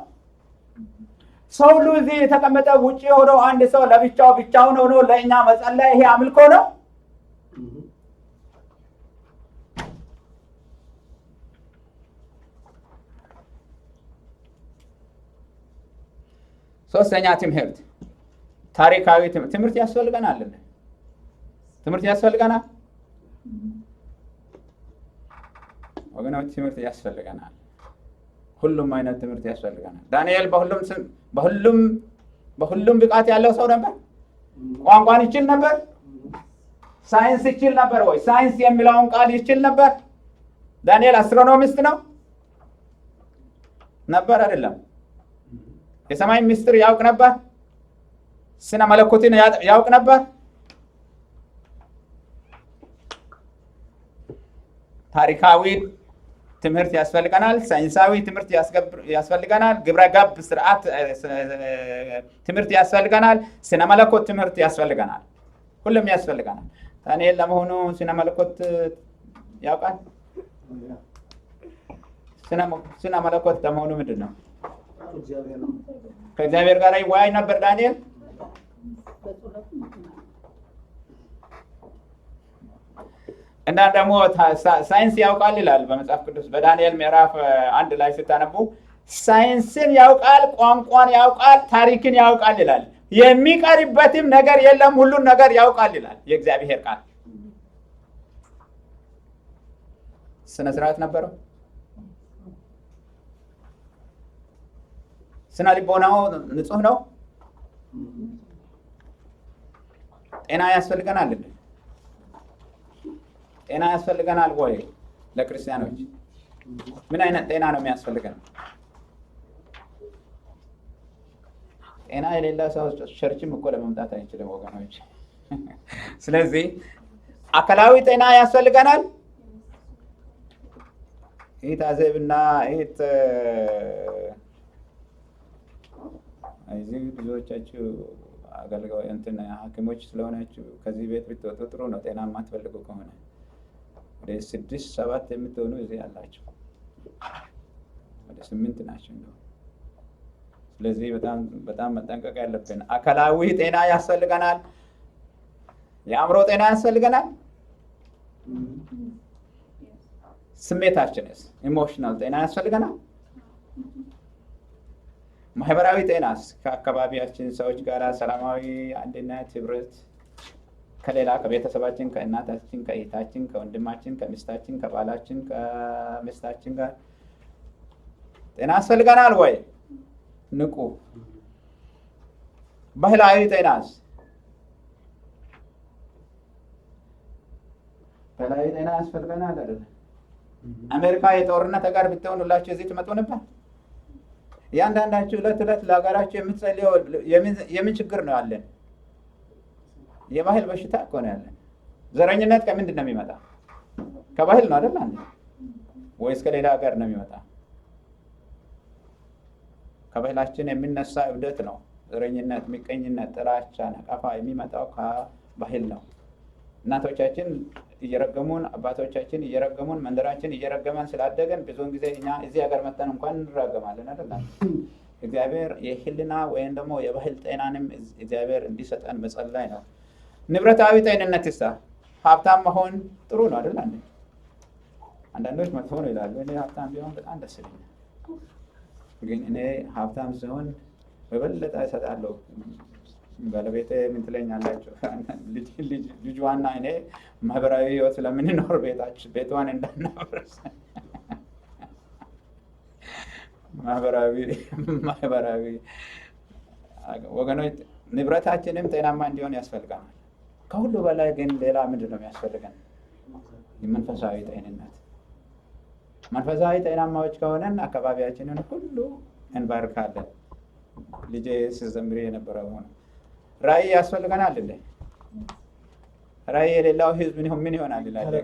ሰው ሁሉ እዚህ የተቀመጠ ውጪ ሆኖ አንድ ሰው ለብቻው ብቻውን ሆኖ ለእኛ መጸለይ ይሄ አምልኮ ነው? ሶስተኛ ትምህርት ታሪካዊ ትምህርት ያስፈልገናል። ትምህርት ያስፈልገናል ወገኖች፣ ትምህርት ያስፈልገናል። ሁሉም አይነት ትምህርት ያስፈልገናል። ዳንኤል በሁሉም ብቃት ያለው ሰው ነበር። ቋንቋን ይችል ነበር። ሳይንስ ይችል ነበር ወይ? ሳይንስ የሚለውን ቃል ይችል ነበር? ዳንኤል astronomist ነው ነበር አይደለም? የሰማይ ምስጢር ያውቅ ነበር። ስነ መለኮትን ያውቅ ነበር። ታሪካዊ ትምህርት ያስፈልገናል። ሳይንሳዊ ትምህርት ያስፈልገናል። ግብረ ገብ ስርዓት ትምህርት ያስፈልገናል። ስነ መለኮት ትምህርት ያስፈልገናል። ሁሉም ያስፈልገናል። ዳንኤል ለመሆኑ ስነ መለኮት ያውቃል? ስነ መለኮት ለመሆኑ ምንድን ነው? ከእግዚአብሔር ጋር ይወያይ ነበር ዳንኤል? እና ደግሞ ሳይንስ ያውቃል ይላል በመጽሐፍ ቅዱስ በዳንኤል ምዕራፍ 1 ላይ ስታነቡ ሳይንስን ያውቃል፣ ቋንቋን ያውቃል፣ ታሪክን ያውቃል ይላል። የሚቀርበትም ነገር የለም፣ ሁሉን ነገር ያውቃል ይላል የእግዚአብሔር ቃል። ስነ ስርዓት ነበረው። ስነ ልቦናው ንጹህ ነው። ጤና ያስፈልገናል እንዴ? ጤና ያስፈልገናል ወይ? ለክርስቲያኖች ምን አይነት ጤና ነው የሚያስፈልገን? ጤና የሌለ ሰው church ም እኮ ለመምጣት አይችልም ወገኖች። ስለዚህ አካላዊ ጤና ያስፈልገናል። እህት አዜብና እህት እዚህ ብዙዎቻችሁ አገልጋይ እንትን ሐኪሞች ስለሆናችሁ ከዚህ ቤት ብትወጡ ጥሩ ነው። ጤና የማትፈልጉ ከሆነ ወደ 6 7 የምትሆኑ እዚህ ያላችሁ ወደ 8 ናቸው እንደው። ስለዚህ በጣም በጣም መጠንቀቅ ያለብን አካላዊ ጤና ያስፈልገናል። የአእምሮ ጤና ያስፈልገናል። ስሜታችንስ emotional ጤና ያስፈልገናል። ማህበራዊ ጤናስ ከአካባቢያችን ሰዎች ጋር ሰላማዊ አንድነት፣ ህብረት ከሌላ ከቤተሰባችን፣ ከእናታችን፣ ከእህታችን፣ ከወንድማችን፣ ከሚስታችን፣ ከባላችን፣ ከሚስታችን ጋር ጤና ያስፈልገናል ወይ? ንቁ። ባህላዊ ጤናስ? ባህላዊ ጤና ያስፈልገናል አይደል? አሜሪካ የጦርነት ሀገር ብትሆን ሁላችሁ እዚህ ትመጡ ነበር? እያንዳንዳችሁ ዕለት ዕለት ለሀገራችሁ የምትጸልየው የምን ችግር ነው ያለን? የባህል በሽታ እኮ ነው ያለን። ዘረኝነት ከምንድን ነው የሚመጣ? ከባህል ነው አይደል? አንዴ ወይስ ከሌላ ሀገር ነው የሚመጣ? ከባህላችን የሚነሳ እብደት ነው ዘረኝነት፣ ምቀኝነት፣ ጥላቻ፣ ነቀፋ የሚመጣው ከባህል ነው። እናቶቻችን እየረገሙን፣ አባቶቻችን እየረገሙን፣ መንደራችን እየረገመን ስላደገን ብዙውን ጊዜ እኛ እዚህ ሀገር መጥተን እንኳን እንራገማለን አይደል? እግዚአብሔር የህሊና ወይም ደግሞ የባህል ጤናንም እግዚአብሔር እንዲሰጠን መጸለይ ነው። ንብረታዊ ጤንነትሳ? ሀብታም መሆን ጥሩ ነው አይደል? አንዳንዶች መጥፎ ነው ይላሉ። እኔ ሀብታም ቢሆን በጣም ደስ ይለኛል። ግን እኔ ሀብታም ስሆን በበለጠ እሰጣለሁ። ባለቤቴ ምን ትለኛላችሁ? ልጇና እኔ ማህበራዊ ህይወት ስለምንኖር ቤቷን እንዳናፈርስ ማህበራዊ ወገኖች ንብረታችንም ጤናማ እንዲሆን ያስፈልጋል። ከሁሉ በላይ ግን ሌላ ምንድን ነው የሚያስፈልገን? የመንፈሳዊ ጤንነት። መንፈሳዊ ጤናማዎች ከሆነን አካባቢያችንን ሁሉ እንባርካለን። ልጄ ስትዘምሪ የነበረው ሆነ። ራእይ ያስፈልገናል እንዴ? ራእይ የሌለው ህዝብ ምን ይሆናል ይላል።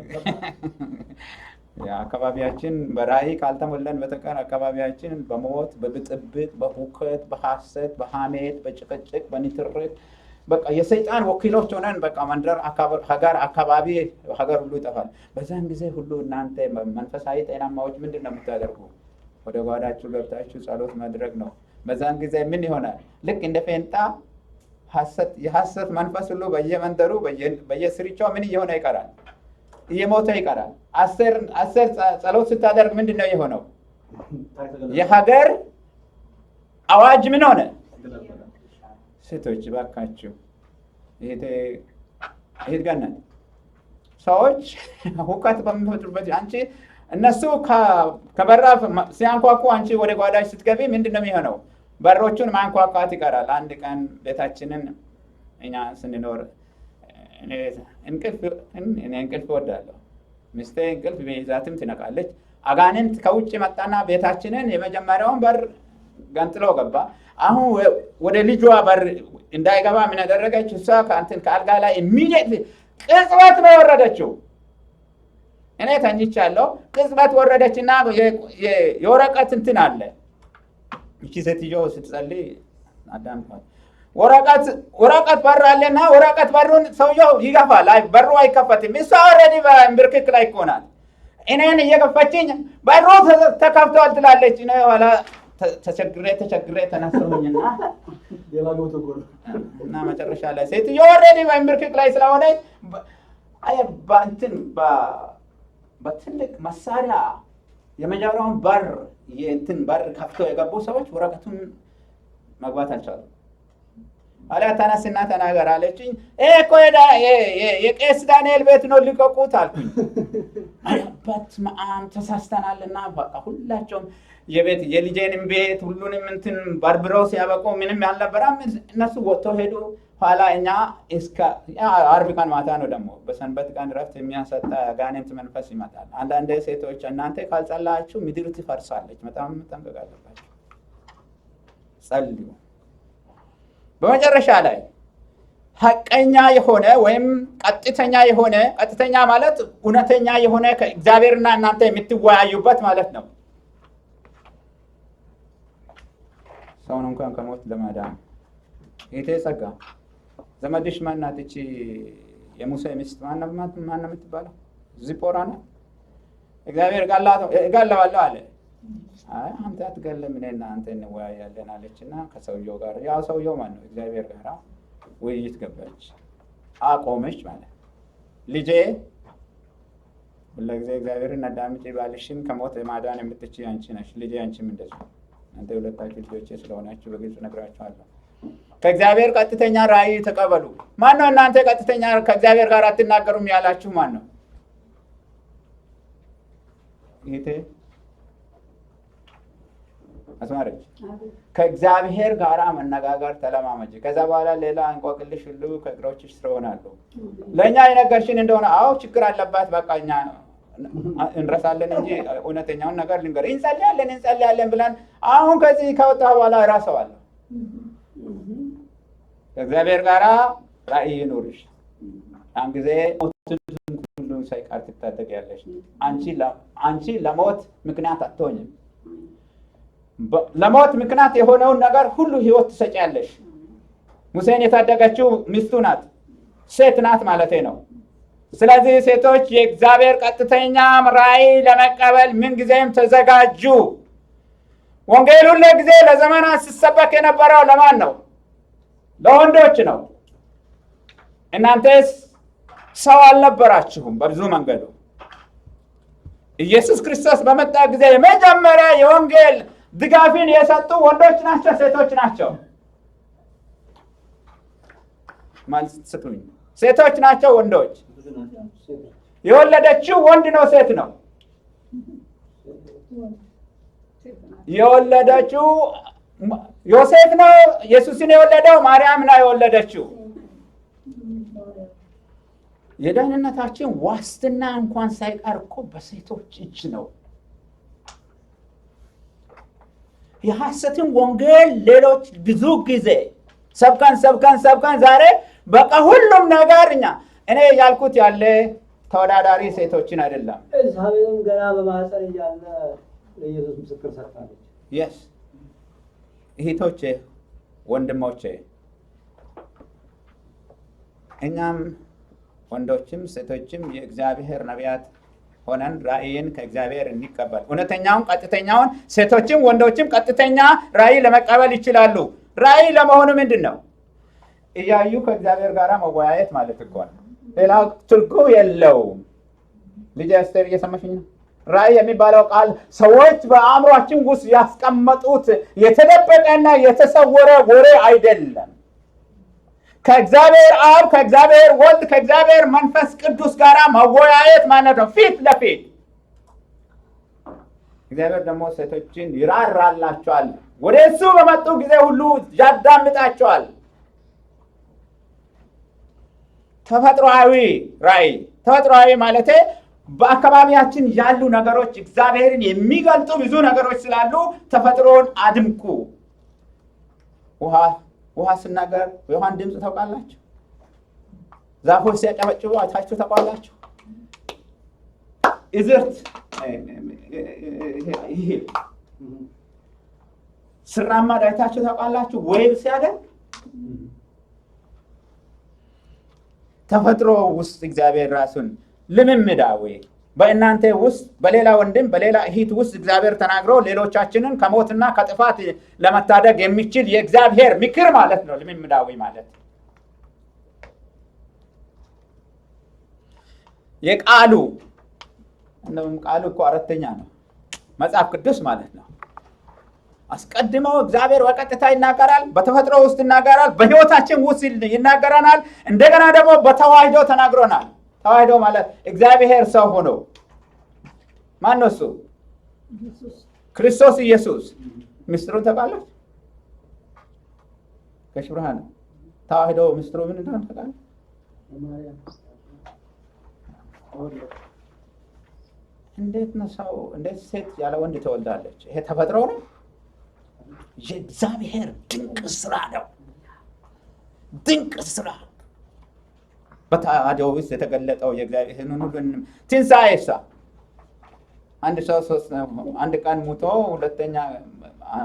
አካባቢያችን በራእይ ካልተሞላን በተቀር አካባቢያችን በሞት፣ በብጥብጥ፣ በሁከት፣ በሐሰት፣ በሐሜት፣ በጭቅጭቅ፣ በንትርክ በቃ የሰይጣን ወኪሎች ሆነን በቃ መንደር፣ ሀገር፣ አካባቢ፣ ሀገር ሁሉ ይጠፋል። በዛን ጊዜ ሁሉ እናንተ መንፈሳዊ ጤናማዎች ምንድን ነው የምታደርጉ? ወደ ጓዳችሁ ገብታችሁ ጸሎት ማድረግ ነው። በዛን ጊዜ ምን ይሆናል? ልክ እንደ ፌንጣ የሐሰት መንፈስ ሁሉ በየመንደሩ በየስርቻው ምን እየሆነ ይቀራል? እየሞተ ይቀራል። አስቴር ጸሎት ስታደርግ ምንድን ነው የሆነው? የሀገር አዋጅ ምን ሆነ? ሴቶች ባካችሁ፣ እህት ገነት፣ ሰዎች ሁከት በሚፈጥሩበት አንቺ እነሱ ከበራፍ ሲያንኳኩ አንቺ ወደ ጓዳሽ ስትገቢ ምንድን ነው የሚሆነው? በሮቹን ማንኳኳት ይቀራል። አንድ ቀን ቤታችንን እኛ ስንኖር እኔ እንቅልፍ እወዳለሁ። ሚስቴ እንቅልፍ ቢይዛትም ትነቃለች። አጋንንት ከውጭ መጣና ቤታችንን የመጀመሪያውን በር ገንጥሎ ገባ። አሁን ወደ ልጇ በር እንዳይገባ ምን ያደረገች? እሷ ከእንትን ከአልጋ ላይ immediately ቅጽበት ነው የወረደችው። እኔ ተኝቻለሁ። ቅጽበት ወረደችና የወረቀት እንትን አለ። እቺ ሴትዮ ስትጸልይ አዳምጧት። ወረቀት በር አለና ወረቀት በሩን ሰውየው ይገፋል። አይ በሩ አይከፈትም። እሷ already በእንብርክክ ላይ እኮ ናት። እኔን እየገፋችኝ በሩ ተከፍቷል ትላለች። እኔ ኋላ ተቸግሬ ተቸግሬ ተነሳሁኝና ሌባ ገብቶ እኮ ነው። እና መጨረሻ ላይ ሴትዮ already በእንብርክክ ላይ ስለሆነች አይ በእንትን በትልቅ መሳሪያ የመጀመሪያውን በር የእንትን በር ከፍተው የገቡ ሰዎች ወረቀቱን መግባት አልቻሉም። አሊያ ተነስና ተናገር አለችኝ። ይሄ እኮ የቄስ ዳንኤል ቤት ነው፣ ልቀቁት አልኩኝ። በስመ አብ ተሳስተናልና በቃ ሁላቸውም የቤት የልጄንም ቤት ሁሉንም እንትን በርብረው ሲያበቁ ምንም ያልነበረም እነሱ ወጥተው ሄዱ። ኋላ እኛ እስከ ዓርብ ቀን ማታ ነው ደግሞ በሰንበት ቀን ረፍት የሚያሰጣ ጋኔንት መንፈስ ይመጣል። አንዳንድ ሴቶች እናንተ ካልጸላችሁ ምድር ትፈርሳለች። በጣም መጠንቀቅ አለባችሁ። ጸልዩ። በመጨረሻ ላይ ሐቀኛ የሆነ ወይም ቀጥተኛ የሆነ፣ ቀጥተኛ ማለት እውነተኛ የሆነ ከእግዚአብሔርና እናንተ የምትወያዩበት ማለት ነው። ሰውን እንኳን ከሞት ለማዳን እህቴ ጸጋ ዘመድሽ ማን ናት? እቺ የሙሴ ሚስት ማን ነው የምትባለው? ዚጶራ ናት። እግዚአብሔር እገለዋለሁ አለ። አይ አንተ አትገልም፣ እኔና አንተ እንወያያለን አለችና ከሰውየው ጋር፣ ያው ሰውየው ማን ነው? እግዚአብሔር ጋር ውይይት ገባች። አቆመች ማለት ልጄ ሁልጊዜ እግዚአብሔርን አዳምጪ፣ ባልሽን ከሞት ማዳን የምትችይ አንቺ ነሽ። ልጄ አንቺም እንደዚሁ፣ እናንተ ሁለታችሁ ልጆቼ ስለሆናችሁ በግልጽ እነግራችኋለሁ። ከእግዚአብሔር ቀጥተኛ ራእይ ተቀበሉ። ማን ነው እናንተ ቀጥተኛ ከእግዚአብሔር ጋር አትናገሩም ያላችሁ ማን ነው? እህቴ አስማረች፣ ከእግዚአብሔር ጋር መነጋገር ተለማመጂ። ከዛ በኋላ ሌላ እንቆቅልሽ ሁሉ ከእግሮችሽ ስር ይሆናሉ። ለእኛ የነገርሽን እንደሆነ አዎ ችግር አለባት፣ በቃ እኛ እንረሳለን እንጂ እውነተኛውን ነገር ልንገር፣ እንጸልያለን እንጸልያለን ብለን አሁን ከዚህ ከወጣ በኋላ እረሳዋለሁ። ከእግዚአብሔር ጋር ራእይ ይኑርሽ። ያን ጊዜ ሞትን ሁሉ ሳይቀር ትታደጊያለሽ። አንቺ ለሞት ምክንያት አትሆኝም። ለሞት ምክንያት የሆነውን ነገር ሁሉ ህይወት ትሰጪያለሽ። ሙሴን የታደገችው ሚስቱ ናት፣ ሴት ናት ማለቴ ነው። ስለዚህ ሴቶች የእግዚአብሔር ቀጥተኛ ራእይ ለመቀበል ምንጊዜም ተዘጋጁ። ወንጌል ሁሉ ጊዜ ለዘመናት ሲሰበክ የነበረው ለማን ነው? ለወንዶች ነው። እናንተስ ሰው አልነበራችሁም በብዙ መንገዱ። ኢየሱስ ክርስቶስ በመጣ ጊዜ የመጀመሪያ የወንጌል ድጋፍን የሰጡ ወንዶች ናቸው ሴቶች ናቸው? መልስ ስጡኝ። ሴቶች ናቸው ወንዶች? የወለደችው ወንድ ነው ሴት ነው? የወለደችው ዮሴፍ ነው ኢየሱስን የወለደው? ማርያም ነው የወለደችው? የደህንነታችን ዋስትና እንኳን ሳይቀር እኮ በሴቶች እጅ ነው። የሐሰትን ወንጌል ሌሎች ብዙ ጊዜ ሰብከን ሰብከን ሰብከን ዛሬ በቃ ሁሉም ነገር እኛ እኔ ያልኩት ያለ ተወዳዳሪ ሴቶችን አይደለም። ኤልሳቤጥም ገና በማህፀን እያለ ለኢየሱስ ምስክር ሰጥታለች። Yes፣ እህቶቼ ወንድሞቼ፣ እኛም ወንዶችም ሴቶችም የእግዚአብሔር ነቢያት ሆነን ራእይን ከእግዚአብሔር እንቀበል። እውነተኛውን ቀጥተኛውን፣ ሴቶችም ወንዶችም ቀጥተኛ ራእይ ለመቀበል ይችላሉ። ራእይ ለመሆኑ ምንድን ነው? እያዩ ከእግዚአብሔር ጋር መወያየት ማለት እኮ ነው። ሌላ ትርጉም የለውም። ልጅ አስቴር እየሰማሽኝ ነው? ራእይ የሚባለው ቃል ሰዎች በአእምሯችን ውስጥ ያስቀመጡት የተደበቀና የተሰወረ ወሬ አይደለም። ከእግዚአብሔር አብ፣ ከእግዚአብሔር ወልድ፣ ከእግዚአብሔር መንፈስ ቅዱስ ጋር መወያየት ማለት ነው፣ ፊት ለፊት። እግዚአብሔር ደግሞ ሴቶችን ይራራላቸዋል። ወደ እሱ በመጡ ጊዜ ሁሉ ያዳምጣቸዋል። ተፈጥሯዊ ራእይ፣ ተፈጥሯዊ ማለቴ በአካባቢያችን ያሉ ነገሮች እግዚአብሔርን የሚገልጡ ብዙ ነገሮች ስላሉ ተፈጥሮን አድምቁ። ውሃ ስናገር የውሃን ድምፅ ታውቃላችሁ? ዛፎች ሲያጨበጭቡ አይታችሁ ታውቃላችሁ? እዝርት ይሄ ስራማድ አይታችሁ ታውቃላችሁ? ወይብ ሲያደርግ ተፈጥሮ ውስጥ እግዚአብሔር ራሱን ልምምዳዊ በእናንተ ውስጥ በሌላ ወንድም በሌላ እህት ውስጥ እግዚአብሔር ተናግሮ ሌሎቻችንን ከሞትና ከጥፋት ለመታደግ የሚችል የእግዚአብሔር ምክር ማለት ነው። ልምምዳዊ ማለት የቃሉ እንደውም ቃሉ እኮ አራተኛ ነው፣ መጽሐፍ ቅዱስ ማለት ነው። አስቀድሞ እግዚአብሔር በቀጥታ ይናገራል፣ በተፈጥሮ ውስጥ ይናገራል፣ በሕይወታችን ውስጥ ይናገረናል። እንደገና ደግሞ በተዋህዶ ተናግሮናል። ተዋህዶ ማለት እግዚአብሔር ሰው ሆኖ ማን ነው እሱ? ክርስቶስ ኢየሱስ። ምስጢሩን ታውቃለች? ጋሽ ብርሃኑ ተዋህዶ ምስጢሩ ምን እንደሆነ ታውቃለህ? እንዴት ነው ሰው እንዴት ሴት ያለ ወንድ ትወልዳለች? ይሄ ተፈጥሮ ነው። የእግዚአብሔር ድንቅ ስራ ነው። ድንቅ ስራ በተዋህዶ ውስጥ የተገለጠው የእግዚአብሔርን ሁሉንም ትንሣኤ ሳ አንድ ሰው አንድ ቀን ሙቶ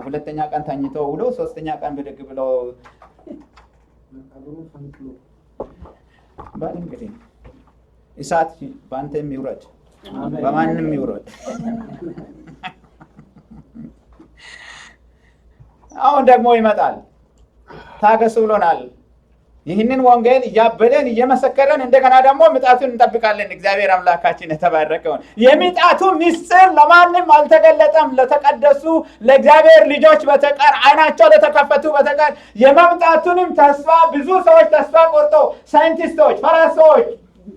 ሁለተኛ ቀን ተኝቶ ውሎ ሶስተኛ ቀን ብድግ ብሎ ባል እንግዲህ እሳት በአንተም ይውረድ በማንም ይውረድ። አሁን ደግሞ ይመጣል። ታገሱ ብሎናል። ይህንን ወንጌል እያበደን እየመሰከረን እንደገና ደግሞ ምጣቱን እንጠብቃለን። እግዚአብሔር አምላካችን የተባረከውን የምጣቱ ምስጢር ለማንም አልተገለጠም፣ ለተቀደሱ ለእግዚአብሔር ልጆች በተቀር፣ ዓይናቸው ለተከፈቱ በተቀር። የመምጣቱንም ተስፋ ብዙ ሰዎች ተስፋ ቆርጠው፣ ሳይንቲስቶች፣ ፈላስፎች፣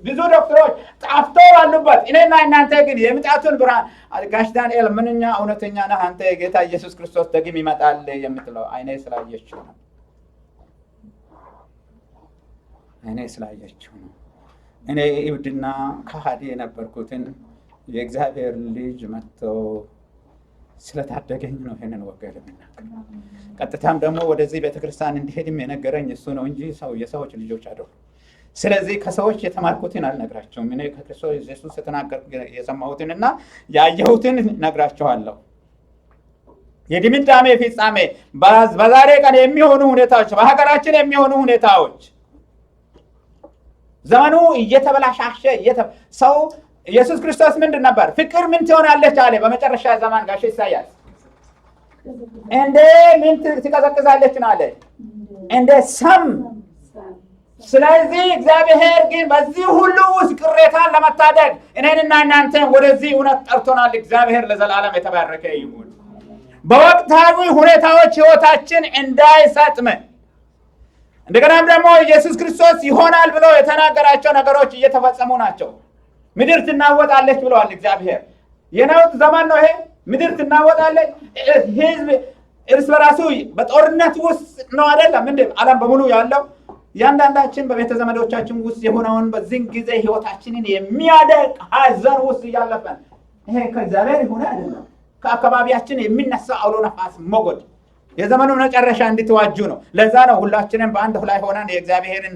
ብዙ ዶክተሮች ጠፍቶ ባሉበት እኔና እናንተ ግን የምጣቱን ብርሃን ጋሽ ዳንኤል ምንኛ እውነተኛ ነህ አንተ የጌታ ኢየሱስ ክርስቶስ ደግም ይመጣል የምትለው ዓይኔ ስላየችው ነው። እኔ ስላየችው ነው። እኔ እብድና ከሃዲ የነበርኩትን የእግዚአብሔር ልጅ መጥቶ ስለታደገኝ ነው ይሄንን ወንጌል የምናገረው። ቀጥታም ደግሞ ወደዚህ ቤተክርስቲያን እንዲሄድም የነገረኝ እሱ ነው እንጂ ሰው የሰዎች ልጆች አይደሉም። ስለዚህ ከሰዎች የተማርኩትን አልነግራቸውም። እኔ ከክርስቶስ ኢየሱስ የሰማሁትንና ያየሁትን ነግራቸዋለሁ። የድምዳሜ ፍጻሜ በዛሬ ቀን የሚሆኑ ሁኔታዎች፣ በሀገራችን የሚሆኑ ሁኔታዎች፣ ዘመኑ እየተበላሻሸ ሰው ኢየሱስ ክርስቶስ ምንድን ነበር? ፍቅር ምን ትሆናለች አለ። በመጨረሻ ዘመን ጋሽ ኢሳያስ እንደ ምን ትቀዘቅዛለች ነው አለ፣ እንደ ሰም። ስለዚህ እግዚአብሔር ግን በዚህ ሁሉ ውስጥ ቅሬታን ለመታደግ እኔንና እናንተን ወደዚህ እውነት ጠርቶናል። እግዚአብሔር ለዘላለም የተባረከ ይሁን። በወቅታዊ ሁኔታዎች ህይወታችን እንዳይሰጥም እንደገናም ደግሞ ኢየሱስ ክርስቶስ ይሆናል ብሎ የተናገራቸው ነገሮች እየተፈጸሙ ናቸው። ምድር ትናወጣለች ብለዋል እግዚአብሔር። የነውጥ ዘመን ነው ይሄ። ምድር ትናወጣለች። ህዝብ እርስ በራሱ በጦርነት ውስጥ ነው አይደለም እንዴ? ዓለም በሙሉ ያለው እያንዳንዳችን በቤተ ዘመዶቻችን ውስጥ የሆነውን በዚህን ጊዜ ህይወታችንን የሚያደቅ ሀዘን ውስጥ እያለፈን ይሄ ከእግዚአብሔር የሆነ አይደለም። ከአካባቢያችን የሚነሳ አውሎ ነፋስ ሞገድ የዘመኑ መጨረሻ እንድትዋጁ ነው። ለዛ ነው ሁላችንም በአንድ ላይ ሆነን የእግዚአብሔርን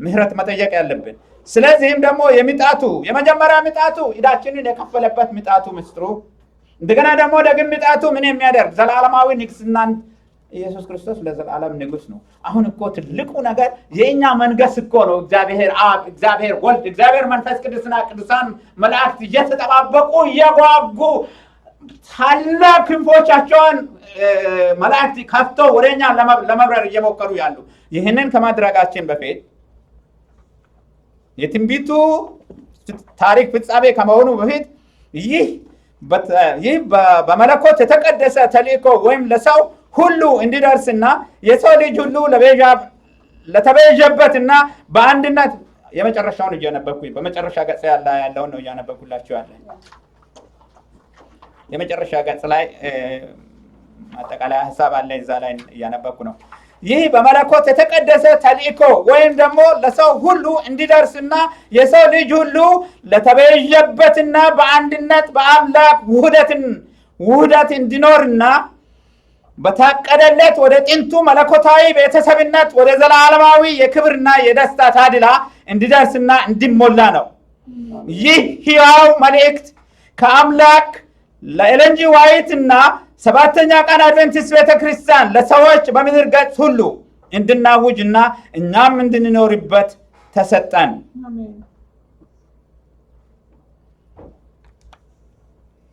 ምሕረት መጠየቅ ያለብን። ስለዚህም ደግሞ የሚጣቱ የመጀመሪያ ምጣቱ ዕዳችንን የከፈለበት ምጣቱ ምስጢሩ፣ እንደገና ደግሞ ደግም ምጣቱ ምን የሚያደርግ ዘላለማዊ ንግስናን ኢየሱስ ክርስቶስ ለዘላለም ንጉሥ ነው። አሁን እኮ ትልቁ ነገር የእኛ መንገስ እኮ ነው። እግዚአብሔር አብ፣ እግዚአብሔር ወልድ፣ እግዚአብሔር መንፈስ ቅዱስና ቅዱሳን መላእክት እየተጠባበቁ እየጓጉ ታላቅ ክንፎቻቸውን መላእክት ከፍተው ወደ እኛ ለመብረር እየሞከሩ ያሉ፣ ይህንን ከማድረጋችን በፊት፣ የትንቢቱ ታሪክ ፍጻሜ ከመሆኑ በፊት ይህ በመለኮት የተቀደሰ ተልእኮ ወይም ለሰው ሁሉ እንዲደርስና የሰው ልጅ ሁሉ ለተቤዠበትና በአንድነት፣ የመጨረሻውን እያነበብኩኝ፣ በመጨረሻ ገጽ ያለውን ነው እያነበብኩላችሁ ያለ። የመጨረሻ ገጽ ላይ ማጠቃለያ ሀሳብ አለ። እዛ ላይ እያነበብኩ ነው። ይህ በመለኮት የተቀደሰ ተልእኮ ወይም ደግሞ ለሰው ሁሉ እንዲደርስና የሰው ልጅ ሁሉ ለተቤዠበትና በአንድነት በአምላክ ውህደት እንዲኖርና በታቀደለት ወደ ጥንቱ መለኮታዊ ቤተሰብነት ወደ ዘላለማዊ የክብርና የደስታ ተድላ እንዲደርስና እንዲሞላ ነው። ይህ ሕያው መልእክት ከአምላክ ለኤለን ጂ ዋይት እና ሰባተኛ ቀን አድቬንቲስት ቤተ ክርስቲያን ለሰዎች በምድር ገጽ ሁሉ እንድናውጅ እና እኛም እንድንኖርበት ተሰጠን። አሜን።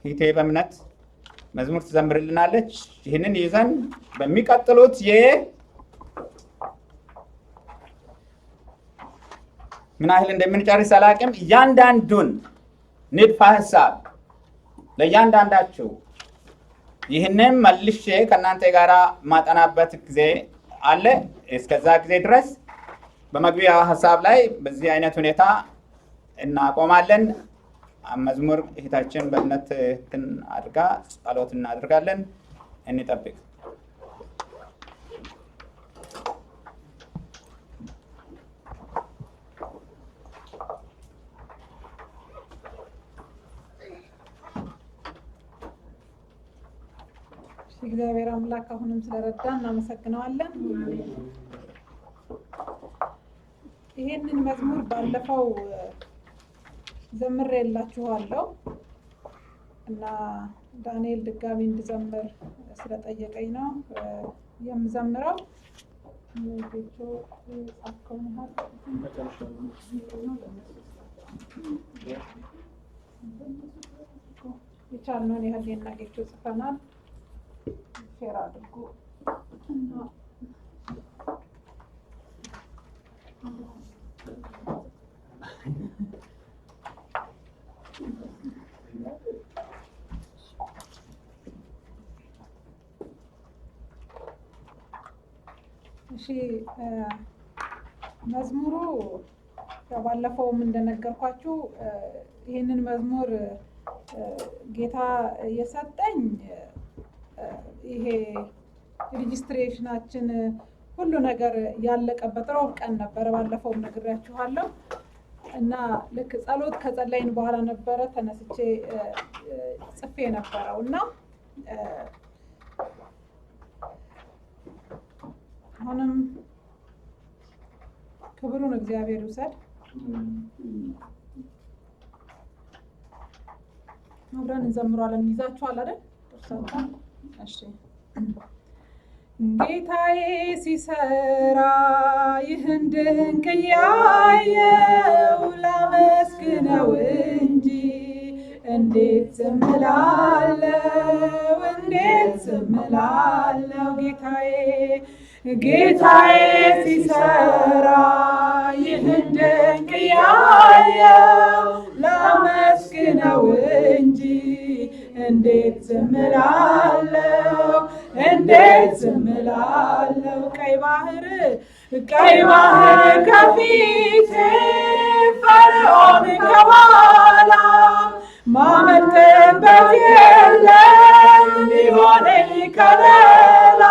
እህቴ በእምነት መዝሙር ትዘምርልናለች። ይህንን ይዘን በሚቀጥሉት ምን ያህል እንደምንጨርስ አላውቅም። እያንዳንዱን ንድፈ ሀሳብ ለእያንዳንዳችሁ ይህንን መልሼ ከእናንተ ጋር ማጠናበት ጊዜ አለ። እስከዛ ጊዜ ድረስ በመግቢያ ሀሳብ ላይ በዚህ አይነት ሁኔታ እናቆማለን። መዝሙር እህታችን በእምነት እንትን አድርጋ ጸሎት እናደርጋለን። እንጠብቅ። እሺ፣ እግዚአብሔር አምላክ አሁንም ስለረዳ እናመሰግነዋለን። ይሄንን መዝሙር ባለፈው ዘምሬላችኋለሁ እና ዳንኤል ድጋሚ እንድዘምር ስለጠየቀኝ ነው የምዘምረው። ጌቾ ጻፍከውን ያህል የቻልነውን ያህል እኔና ጌቾ ጽፈናል። Share አድርጉ እና እሺ፣ መዝሙሩ ያው ባለፈውም እንደነገርኳችሁ ይህንን መዝሙር ጌታ የሰጠኝ ይሄ registration ኣችን ሁሉ ነገር ያለቀበት ሮብ ቀን ነበረ። ባለፈውም ነግሬያችኋለሁ እና ልክ ጸሎት ከጸለይን በኋላ ነበረ ተነስቼ ጽፌ የነበረው እና አሁንም ክብሩን እግዚአብሔር ይውሰድ። አብረን እንዘምረዋለን። ይዛችኋል አይደል? እርሳችሁ እሺ። ጌታዬ ሲሰራ ይህን ድንቅ እያየው ላመስግነው እንጂ እንዴት ዝም እላለሁ? እንዴት ዝም እላለሁ? ጌታዬ ጌታዬ ሲሰራ ይህን ድንቅ እያየው ላመስግነው እንጂ እንዴት ዝም እላለሁ? እንዴት ዝም እላለሁ? ቀይ ባህር፣ ቀይ ባህር ከፊቴ፣ ፈርዖን ከኋላ፣ ማመልጥበት የለም ቢሆነኝ ከለላ።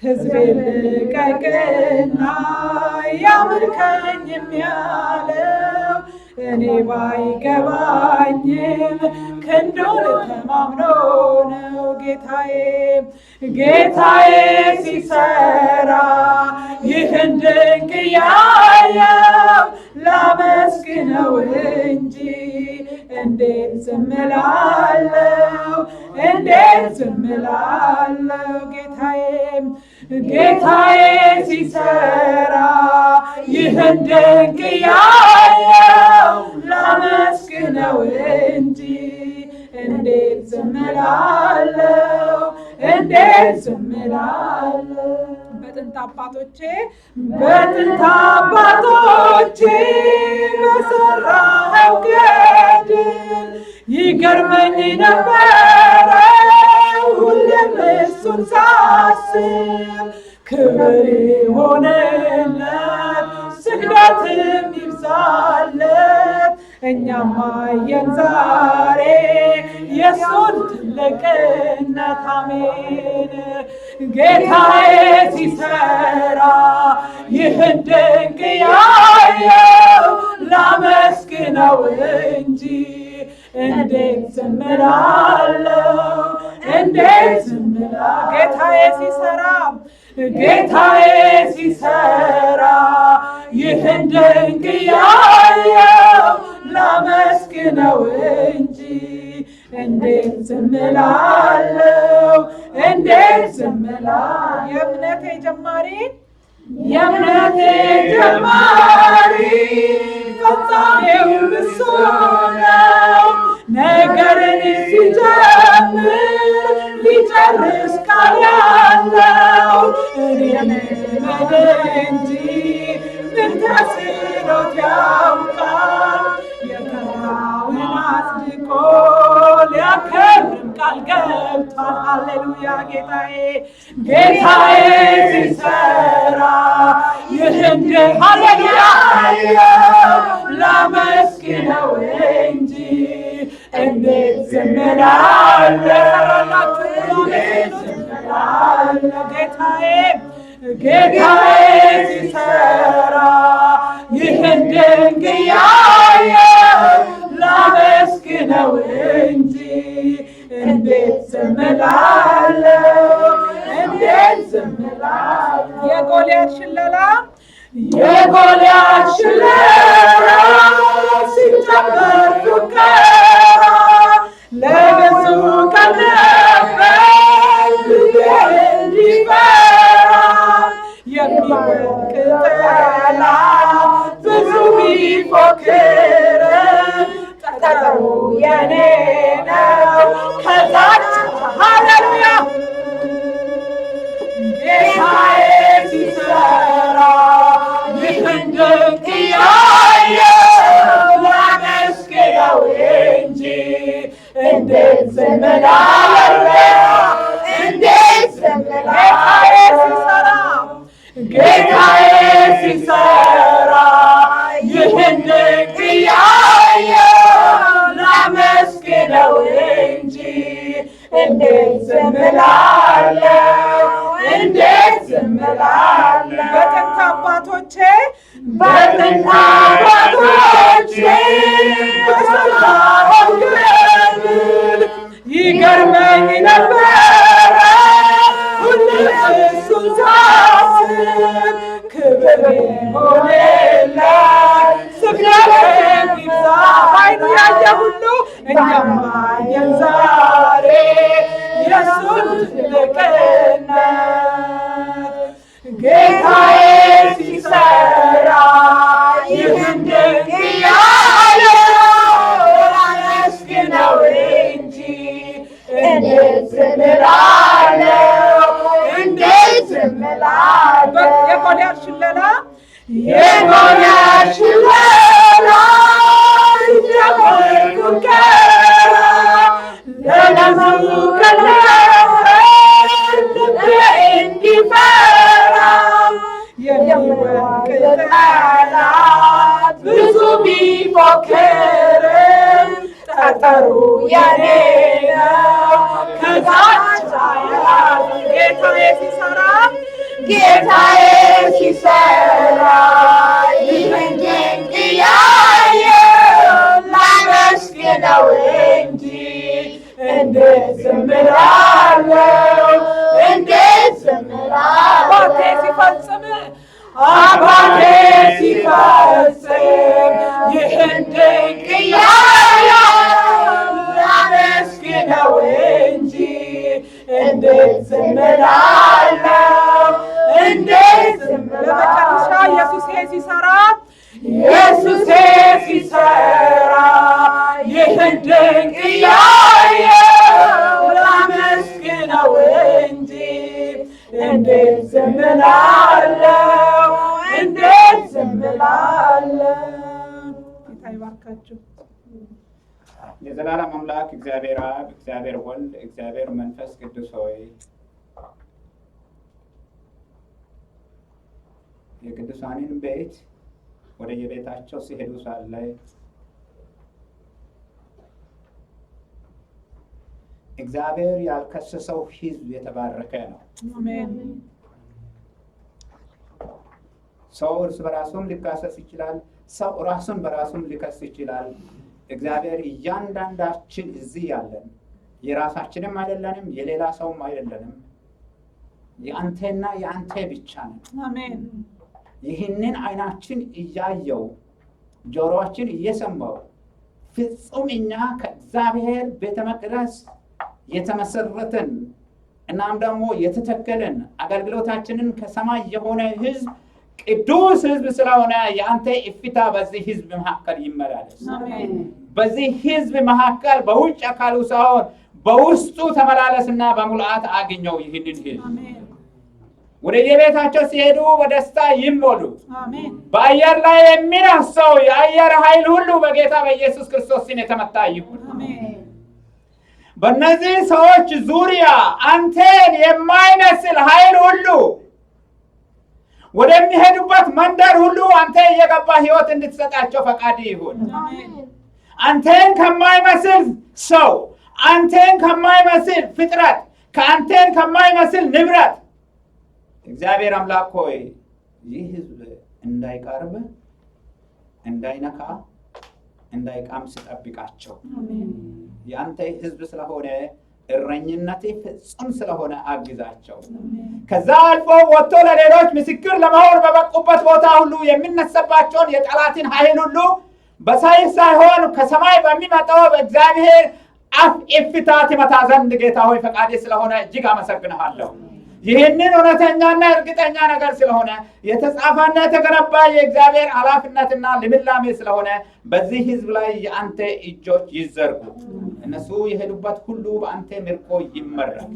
ሕዝቤን ልቀቅና ያምልከኝ የሚያለው እኔ ባይገባኝም ክንዱን ተማምኖ ነው። ጌታዬ ጌታዬ ሲሰራ ይህን ድንቅ እያየው ላመስግነው እንጂ እንዴት ዝም እላለሁ? እንዴት ዝም እላለሁ? ጌታዬ ጌታዬ ሲሰራ ይህን ድንቅ ያየው ላመስግነው እንጂ እንዴት ዝም እላለሁ? እንዴት ዝም እላለሁ? በጥንት አባቶቼ በሰራኸው ገድል ይገርመኝ ነበረ ሁሌም እሱን ሳስብ። ክብር ይሁንለት፣ ስግደትም ይብዛለት። እኛም አየን ዛሬ የእሱን ትልቅነት። አሜን። ጌታዬ ሲሰራ ይህን ድንቅ ያየው ላመስግነው እንጂ እንዴት ዝም እላለሁ? እንዴት ዝም እላለሁ? ጌታዬ ሲሰራ ይህን ድንቅ ያየው ላመስግነው እንጂ እንዴት ዝም እላለሁ? እንዴት ዝም እላለሁ? የእምነቴ ጀማሪ ፈጻሜው እሱ ነው። ነገርን ሲጀምር ሊጨርስ ቃል ያለው፣ እኔ ልመን እንጂ ምን ተስኖት ያውቃል? የጠራውን አጽድቆ ሊያከብርም ቃል ገብቷል። ሃሌሉያ። ጌታዬ ሲሰራ ይህን ሃሌሉያ ላመስግነው እንጂ እንዴት ዝም እላለሁ? እንዴት ዝም እላለሁ? ጌታዬ ሲሰራ ይህን ድንቅ ያየው ላመስግነው እንጂ እንዴት ዝም እላለሁ? እንዴት ዝም እላለሁ? የጎልያድ ሽለላ ሲጨመር ፉከራ ለብዙ ቀን ነበር ልቤ እንዲፈራ። የሚወድቅ ጠላት ብዙ ቢፎክር ጠጠሩ የኔ ነው ከዛች። ሃሌሉያ። ጌታዬ ሲሰራ ይህን ድንቅ ያየው ላመስግነው እንጂ እንዴት ዝም እላለሁ? እንዴት ዝም እላለሁ? ጌታዬ ሲሰራ ይህን ድንቅ ያየው ላመስግነው እንጂ እንዴት ዝም እላለሁ? እንዴት ዝም እላለሁ? በጥንት አባቶቼ በሰራኸው ገድል ይገርመኝ ነበረ ሁሌ እሱን ሳስብ። ክብር ይሁንለት፣ ስግደትም ይብዛ። ዓይኑ ያየ ሁሉ እኛም አየን ዛሬ የእሱን ትልቅነት። ጌታዬ ሲሰራ ይህን ድንቅ ያየው ላመስግነው እንጂ እንዴት ዝም እላለሁ? እንዴት ዝም እላለሁ? የጎልያድ ሽለላ ሲጀምር ፉከራ ለብዙ ቀን ነበር ልቤ እንዲፈራ። የሚወድቅ ጠላት ብዙ ቢፎክርም ጠጠሩ የኔ ነው ከዛች አያል። ጌታዬ ሲሰራ ይህን ድንቅ ያየው ላመስግነው እንጂ እንዴት ዝም እላለሁ? እንዴት ዝም እላለሁ? አባቴ ሲፈጽም ይህን ድንቅ ያየው ላመስግነው እንጂ እንዴት ዝም እላለሁ? ይባርካችሁ። የዘላለም አምላክ እግዚአብሔር አብ፣ እግዚአብሔር ወልድ፣ እግዚአብሔር መንፈስ ቅዱስ ሆይ፣ የቅዱሳንን ቤት ወደ የቤታቸው ሲሄዱ ሳለ እግዚአብሔር ያልከሰሰው ሕዝብ የተባረከ ነው። አሜን። ሰው እርስ በራሱም ሊካሰስ ይችላል። ሰው ራሱን በራሱም ሊከስ ይችላል። እግዚአብሔር እያንዳንዳችን እዚህ ያለን የራሳችንም አይደለንም፣ የሌላ ሰውም አይደለንም። የአንተና የአንተ ብቻ ነን። አሜን። ይህንን አይናችን እያየው ጆሮአችን እየሰማው ፍጹም እኛ ከእግዚአብሔር ቤተ መቅደስ የተመሰረትን እናም ደግሞ የተተከልን አገልግሎታችንን ከሰማይ የሆነ ሕዝብ ቅዱስ ሕዝብ ስለሆነ የአንተ እፍታ በዚህ ሕዝብ መካከል ይመላለስ። አሜን። በዚህ ሕዝብ መካከል በውጭ አካሉ ሳይሆን በውስጡ ተመላለስና በሙልአት አግኘው ይህንን ሕዝብ። አሜን። ወደ የቤታቸው ሲሄዱ በደስታ ይሞሉ። አሜን። በአየር ላይ የሚነፍሰው የአየር ኃይል ሁሉ በጌታ በኢየሱስ ክርስቶስ ስም የተመታ ይሁን። አሜን። በእነዚህ ሰዎች ዙሪያ አንተን የማይመስል ኃይል ሁሉ ወደሚሄዱበት መንደር ሁሉ አንተ እየገባ ህይወት እንድትሰጣቸው ፈቃድ ይሁን። አሜን። አንተን ከማይመስል ሰው፣ አንተን ከማይመስል ፍጥረት፣ ከአንተን ከማይመስል ንብረት እግዚአብሔር አምላክ ሆይ ይህ ህዝብ እንዳይቀርብ፣ እንዳይነካ፣ እንዳይቃምስ ጠብቃቸው። አሜን። የአንተ ህዝብ ስለሆነ እረኝነቴ ፍጹም ስለሆነ አግዛቸው። ከዛ አልፎ ወጥቶ ለሌሎች ምስክር ለመሆን በበቁበት ቦታ ሁሉ የሚነሳባቸውን የጠላትን ኃይል ሁሉ በሰይፍ ሳይሆን ከሰማይ በሚመጣው በእግዚአብሔር አፍ እፍታ ትመታ ዘንድ ጌታ ሆይ ፈቃዴ ስለሆነ እጅግ አመሰግንሃለሁ። ይህንን እውነተኛና እርግጠኛ ነገር ስለሆነ የተጻፈና የተገነባ የእግዚአብሔር ኃላፊነትና ልምላሜ ስለሆነ በዚህ ህዝብ ላይ የአንተ እጆች ይዘርጉ። እነሱ የሄዱበት ሁሉ በአንተ ምርኮ ይመረክ።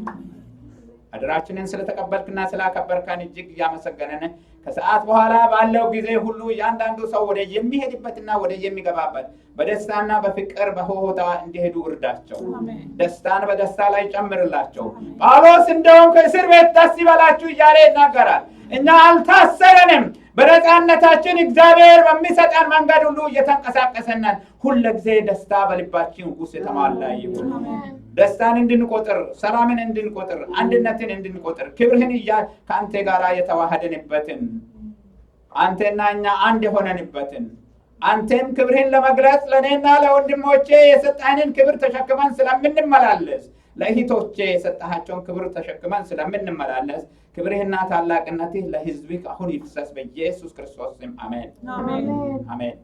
አደራችንን ስለተቀበልክና ስላከበርከን እጅግ እያመሰገንን ከሰዓት በኋላ ባለው ጊዜ ሁሉ እያንዳንዱ ሰው ወደ የሚሄድበትና ወደ የሚገባበት በደስታና በፍቅር በሆታ እንዲሄዱ እርዳቸው። አሜን። ደስታን በደስታ ላይ ጨምርላቸው። ጳውሎስ እንደውም ከእስር ቤት ደስ ይበላችሁ እያለ ይናገራል። እኛ አልታሰረንም። በነፃነታችን እግዚአብሔር በሚሰጠን መንገድ ሁሉ እየተንቀሳቀሰናል። ሁልጊዜ ደስታ በልባችን ውስጥ የተሟላ ይሁን። ደስታን እንድንቆጥር፣ ሰላምን እንድንቆጥር፣ አንድነትን እንድንቆጥር፣ ክብርህን እያ ከአንተ ጋር የተዋሃደንበትን አንተና እኛ አንድ የሆነንበትን አንተም ክብርህን ለመግለጽ ለእኔና ለወንድሞቼ የሰጠህንን ክብር ተሸክመን ስለምንመላለስ ለእህቶቼ የሰጠሃቸውን ክብር ተሸክመን ስለምንመላለስ ክብርህና ታላቅነትህ ለሕዝብህ አሁን ይፍሰስ በኢየሱስ ክርስቶስ ስም አሜን። አሜን። አሜን። አሜን።